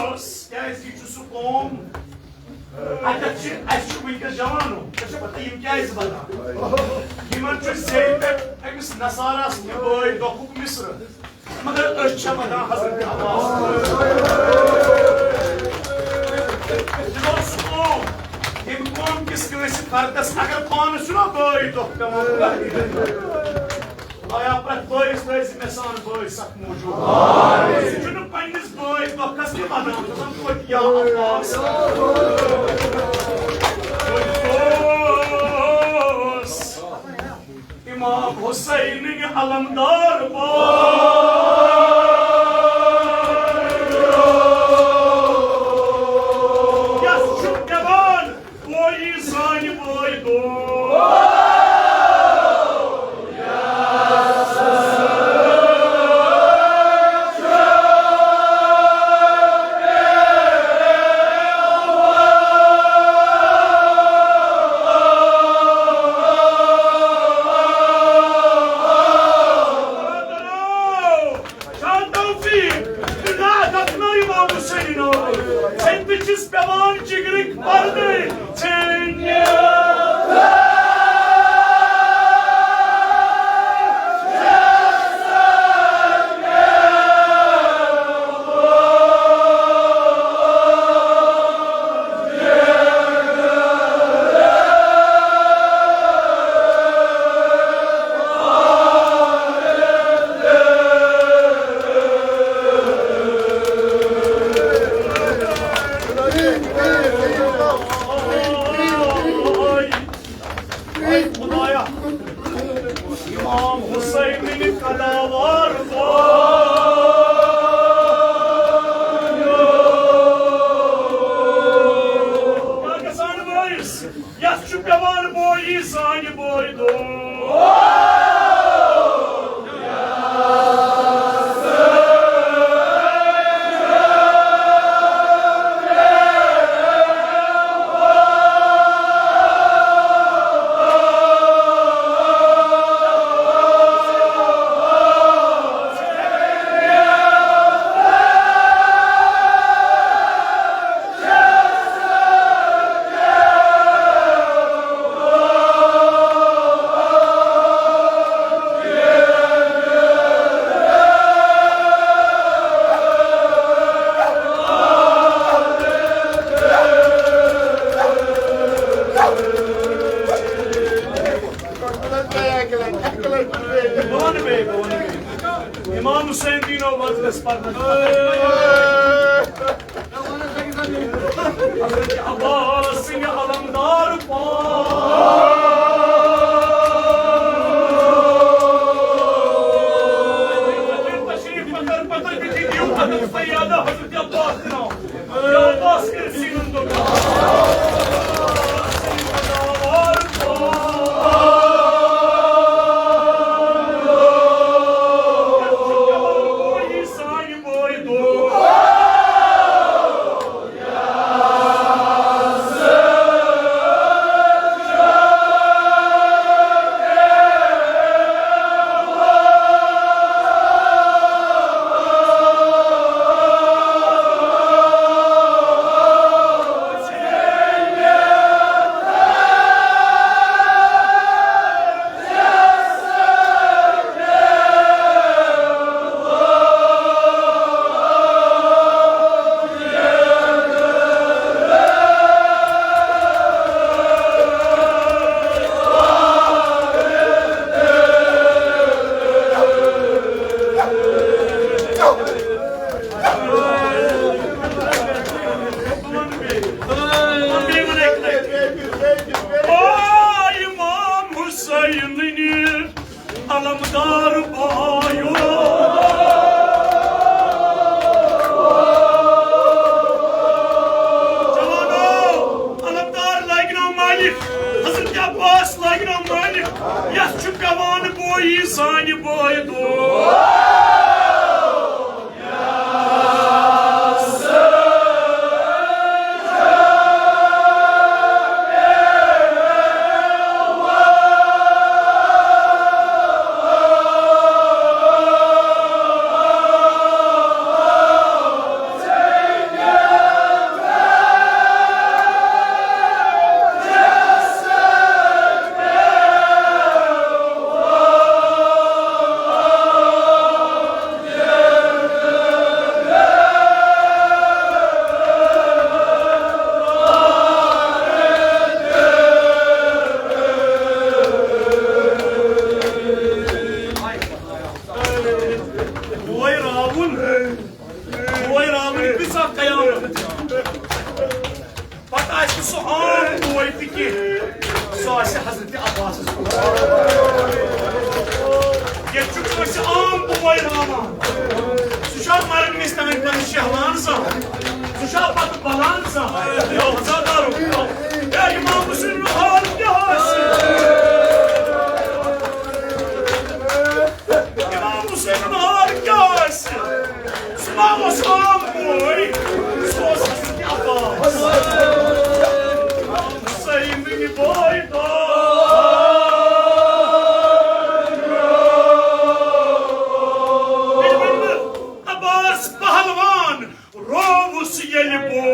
دوس، کیٛازِ یہِ چھُ سُہ قوم، اَتٮ۪تھ چھِ، اَسہِ چھُ وٕنکیٚس جوانو، ژےٚ چھےٚ پَتہ یِم کیٛازِ وَدان؟ یِمَن چھُ زیٚوِ پٮ۪ٹھ أمِس نصاراہَس تہِ بٲے دۄکھُک مِصرٕ۔ مگر أسۍ چھِ وَدان حضرت عباس۔ یہِ گوٚو سُہ قوم، ییٚمہِ قوم کِس کٲنٛسہِ فردس اگر پانس چھُنہ بٲے دۄکھ پٮ۪وان، خدایا، پرٛٮ۪تھ بٲیِس تھٲیزِ مےٚ سان بٲے سخ موٗجوٗد۔ سُہ چھُنہٕ پننِس بٲے دۄکھس تہِ وَدان، دَپان، توتہِ یا عباس۔ امام حسین علمدار بوے۔ یس چھُ پٮ۪وان بویی سانہِ بوے دود۔ شاہ توفیق، نعت اخنو امام حسین۔ سندھ چھس پیوان جگرک پردے ژھینہِ۔ امام حسین قداوار۔ کیا گژھان بٲیِس؟ یَتھ چھُ پٮ۪وان بویی سانہِ بٲے دود۔ امام حسین دینو وزنس پرنس۔ حضرت عباس سنگھ علمدار پاک۔ تشریف پتر پتر بٹھی دیو حضرت سیدہ حضرت عباس نام۔ یا عباس کر سینن دو۔ امام حسین علمدار بایو۔ جوانو، علمدار لگنو مالک، حضرت عباس لگنو مالک، یس چھُ پیوان بویی سانہِ بٲے دود۔ ییٚتہِ چھُ کٲنٛسہِ عام بوے راوان۔ سُہ چھا مرن وِزِ تام پنُن شہوان زانان؟ سُہ چھا پتہٕ بلان زانان؟ ہے عزادارو، ہے امام حسین حال کیٛاہ آسہِ؟ امام حسین حال کیٛاہ آسہِ؟ سُہ ما اوس عام بوے؟ سُہ اوس حضرت عباس۔ حسین بوے دار۔ عباس پہلوان رووُس ییٚلہِ بہٕ۔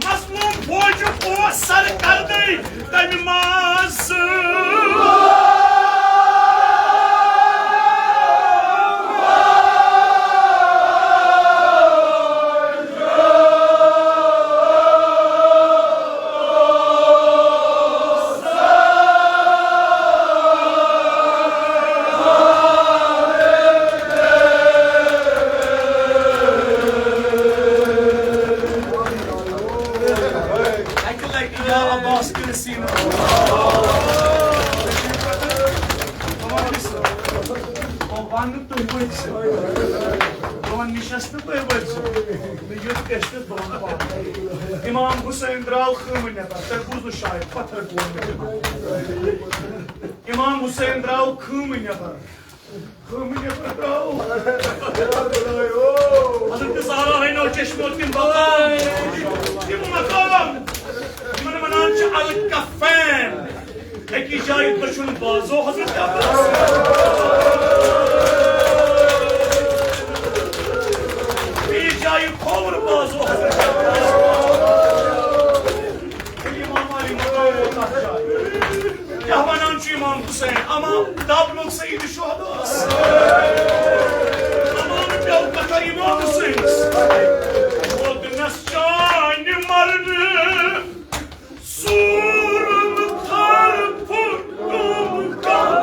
مظلوم فوجُک اوس سرکردٕے تمہِ منٛز۔ اَکہِ لَٹہِ یا عباس کِنہٕ سیٖنہٕ۔ وَنہٕ تُہۍ ؤتھۍ سا۔ بہٕ وَنہٕ نِشَس تہٕ تُہۍ ؤتھۍ سا۔ مےٚ یُتھ کیٛاہ چھُ تہٕ بہٕ وَنہٕ پانہٕ۔ امام حسین درٛاو خۭمہٕ نٮ۪بر، تۄہہِ بوٗزوٕ شاید پتھر گوٚو مےٚ۔ امام حسین درٛاو خۭمہٕ نٮ۪بر۔ خٲمہٕ نٮ۪بر درٛاو۔ حضرت زہرا ہٲینو چشمو تِم مقام، تِم مقام، یِمن ونان چھِ الکفین۔ أکِس جایہِ دٔچھُن بازو حضرت عباس۔ بیٚیِس جایہِ کھووُر بازو حضرت عباس۔ امام علی مقام ووت تتھ جایہِ۔ کیٛاہ ونان چھُ امام حسین؟ امام دب لوٚگ سید شہداہس۔ امام پیوٚو کتھا امام حسینس۔ ووتنس چانہِ مرنہٕ سوٗرُن تھر پھُٹُن کمر۔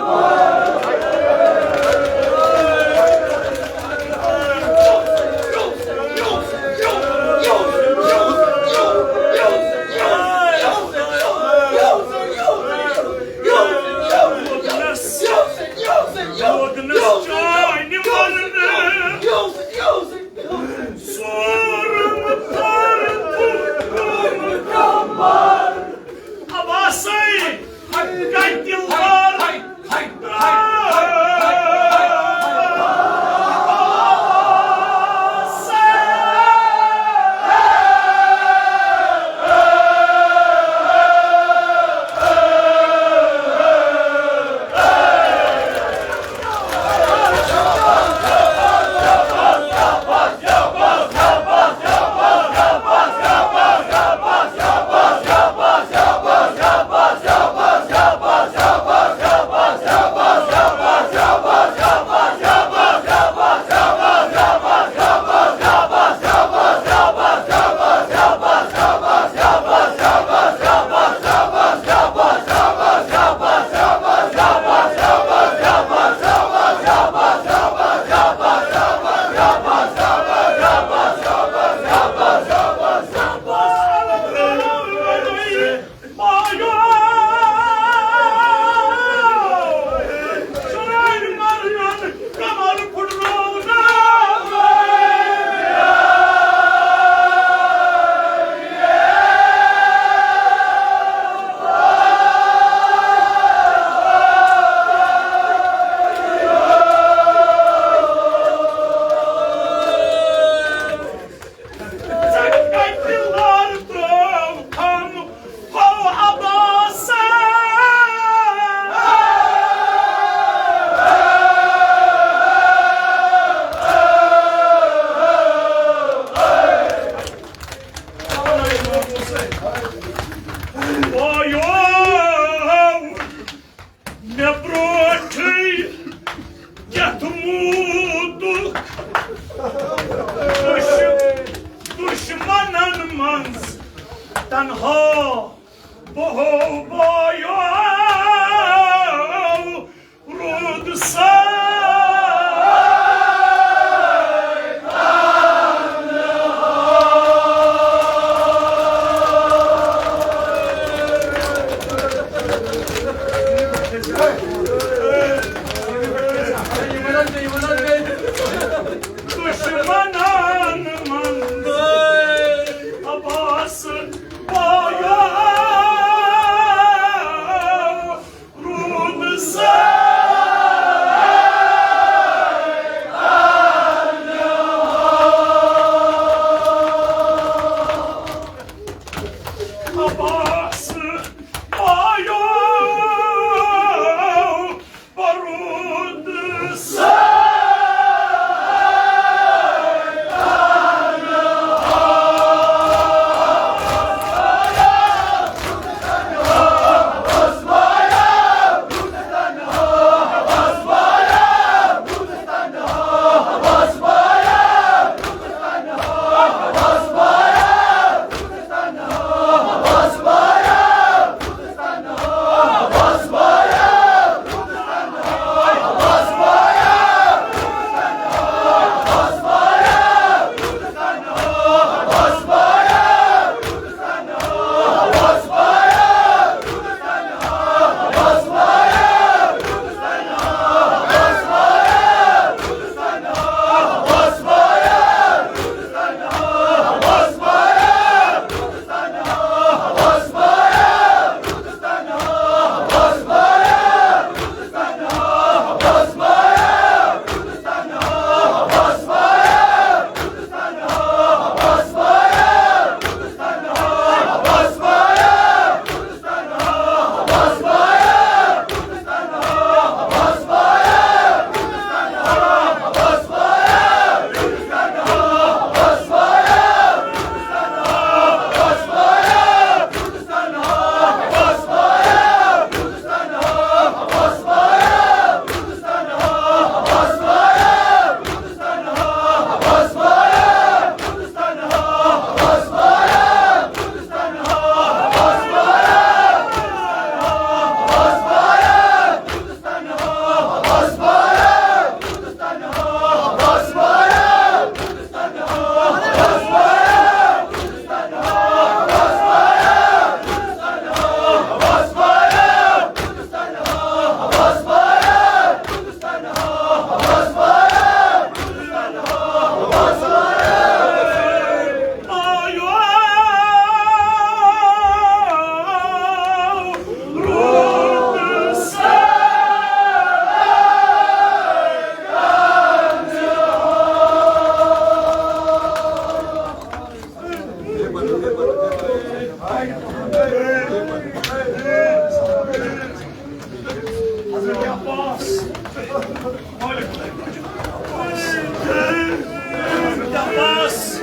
عباس،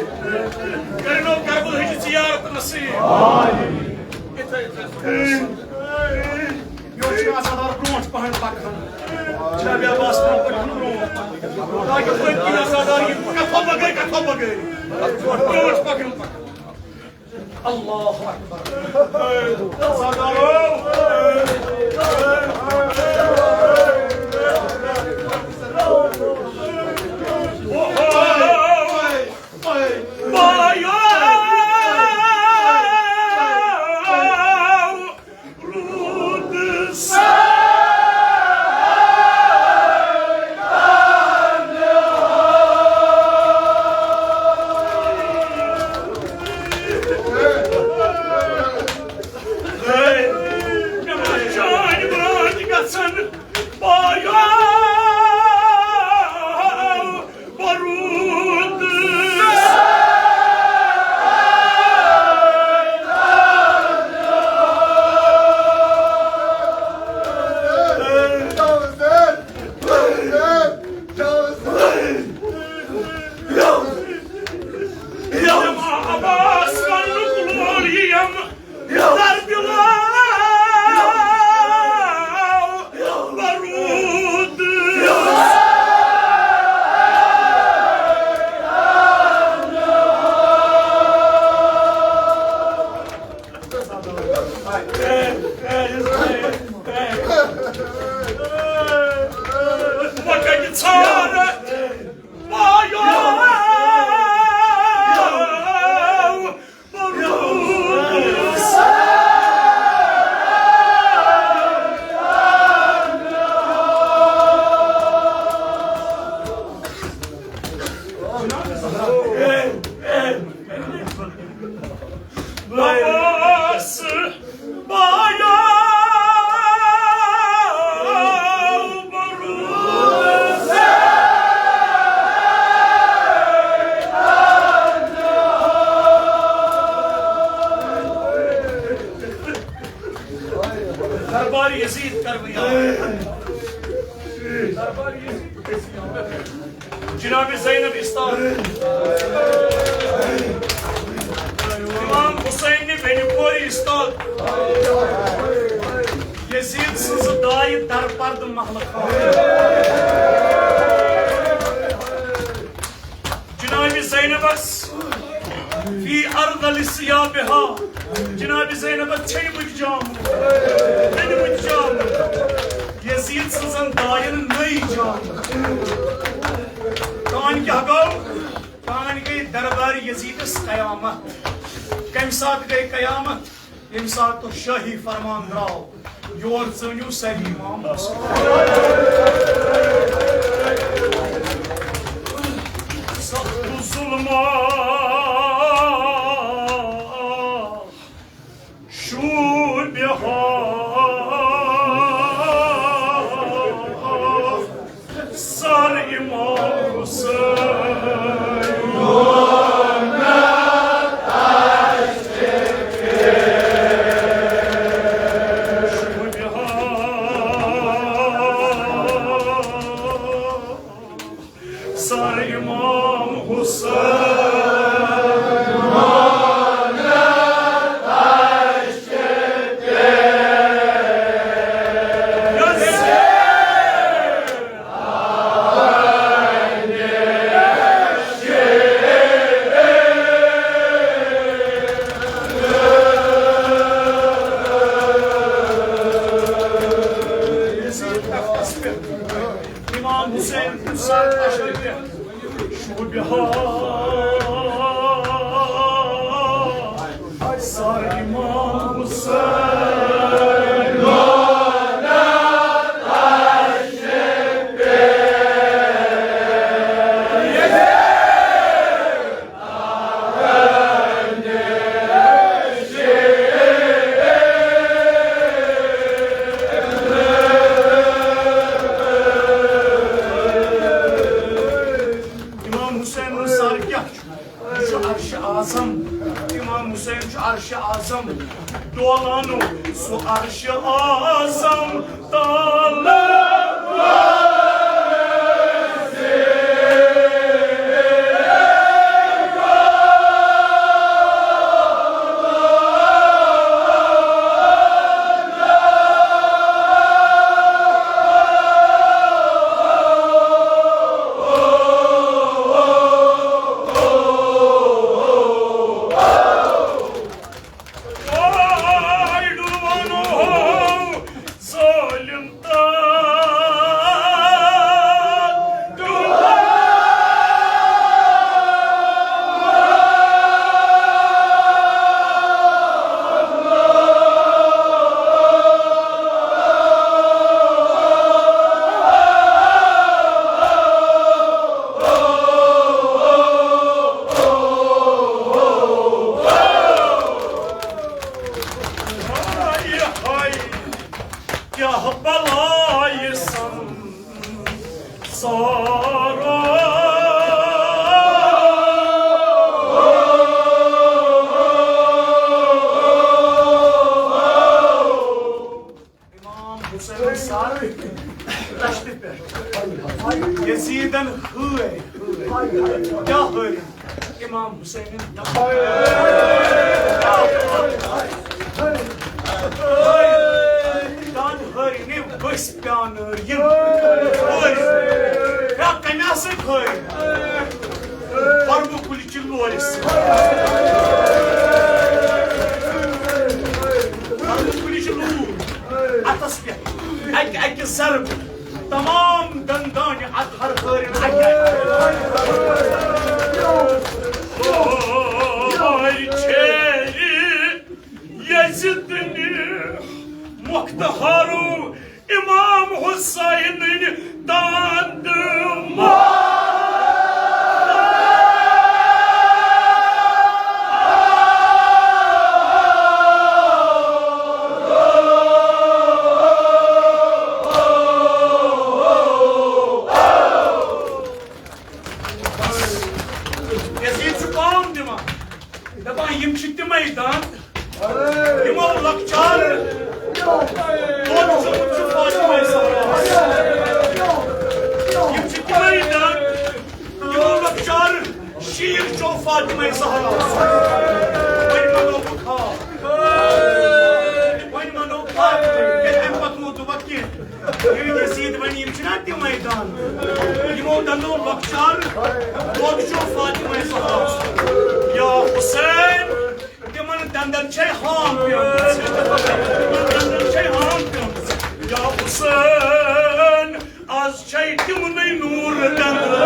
کٔرِنو کربلہٕچ زیارت نصیب۔ یِتھَے کٔنۍ۔ یورٕ چھُ عزادار برونٛٹھ پہن پکان۔ جناب عباس، برونٛٹھ پکان، برونٛٹھ پکان۔ تاکہِ پٔتۍ کِنۍ عزادار یِم کتھو بغٲر، کتھو بغٲر۔ برونٛٹھ پکان، پکان۔ اللہ اکبر۔ عزادارو۔ بایو۔ دربار یزید کرویا۔ دربار یزید۔ جناب زینب استاد، امام حسین نے بینی کوری استاد، یزید سٕنٛز دایہِ درپرد محلہٕ خان۔ جناب زینبس فی ارض السیابہا، جناب زینبس چھٔلمٕتۍ جامہٕ، أنمٕتۍ جامہٕ، یزید سٕنٛزن داین نٔے جامہٕ۔ کانۍ کیٛاہ گوٚو؟ کانۍ گٔے دربار یزیدس قیامت۔ کمہِ ساتہٕ گٔے قیامت؟ ییٚمہِ ساتہٕ شٲہی فرمان درٛاو، یور ژٲنِو سٲری امام حسین۔ سخت ظلم شوٗبہِ ہا سر امام حسین۔ سر امام حسین۔ امام حسین کُن سر اشرف شوبہِ ہا سر امام حسین۔ امام حسین ہُنٛد سر کیٛاہ چھُ؟ یہِ چھُ عرش اعظم۔ امام حسین چھُ عرش اعظم۔ ڈولانو سُہ عرش اعظم تالہٕ۔ کیٛاہ بلایہِ سنسارو۔ امام حسین سارے دشتہِ پٮ۪ٹھ یزیدن ہٲرۍ، کیٛاہ ہٲرۍ؟ امام حسین دان ہٲرۍ نے ؤسۍ پیانہٕ یِم ہٲرۍ۔ یا کمہِ سۭتۍ ہٲرۍ؟ پربہٕ کُلۍ چہِ لورِ سۭتۍ۔ پربہٕ کُلۍ چہِ لوٗر اتھس پٮ۪ٹھ اکہِ اکہِ ضربہٕ۔ تمام دندانہِ اطہر ہٲرِن اکہِ اکہِ۔ ہٲرۍ چھیرِ یزیدنہِ مۄختہٕ ہارو امام حسینٕنۍ داند۔ یزید چھُ پان دِوان، دَپان، یِم چھِ تِمے دَنٛد، یِمو لۄکچارٕ دۄد چوٚمُت چھُ فاطمہ زہراہَس۔ یِم چھِ تِمے دَنٛد، یِمو لۄکچارٕ شیٖر چوٚو فاطمہ زہراہَس۔ وۄنۍ وَنو بہٕ کھا، وۄنۍ وَنو کھا، تیٚلہِ اَمہِ پَتہٕ ووٚن دُبَک کینٛہہ۔ ییٚلہِ یزید وَنہِ، یِم چھِنہ تِمَے دَنٛد، یِمو دَنٛدو لۄکچار دۄد چوٚو فاطمہ زہراہَس۔ یا حسین، تِمَن دَنٛدَن چھے ہام پیٚمٕژ، تِمَن دَنٛدَن چھے ہام پیٚمٕژ۔ یا حسین، آز چھے تِمنٕے نوٗر دَنٛدٕ۔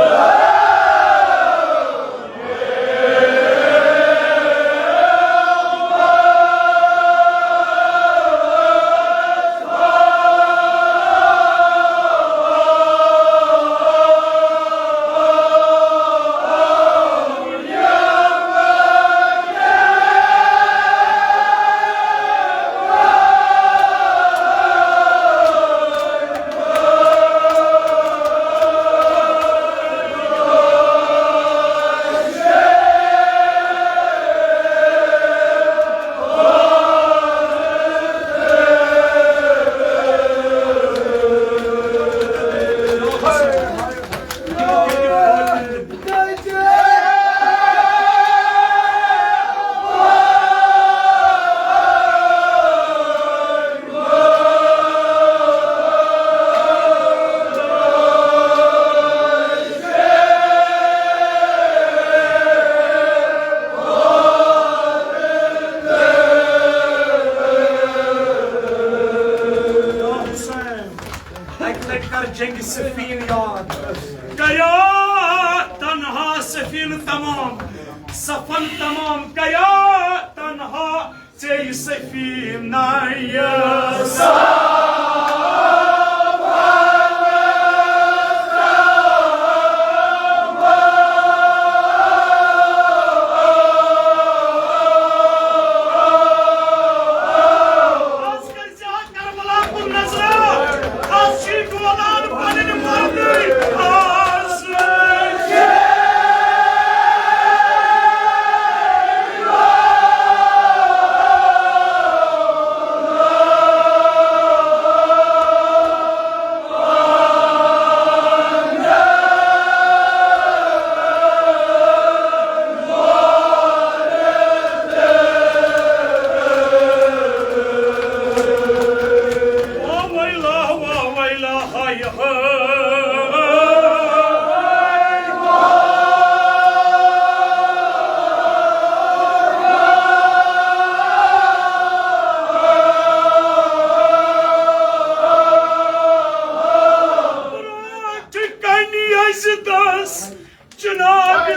اکہِ لٹہِ کر جنگِ صفین یاد۔ کریا تنہا صفین تمام، صفن تمام کریا تنہا ژے صفین نایس۔ کربلا کُن نظرا، از چھی ڈولان پنٕنۍ مردٕے، از۔ واہ ویلا، واہ ویلا، ہاے ہاے۔ برونٛٹھ کنہِ یزیدس جناب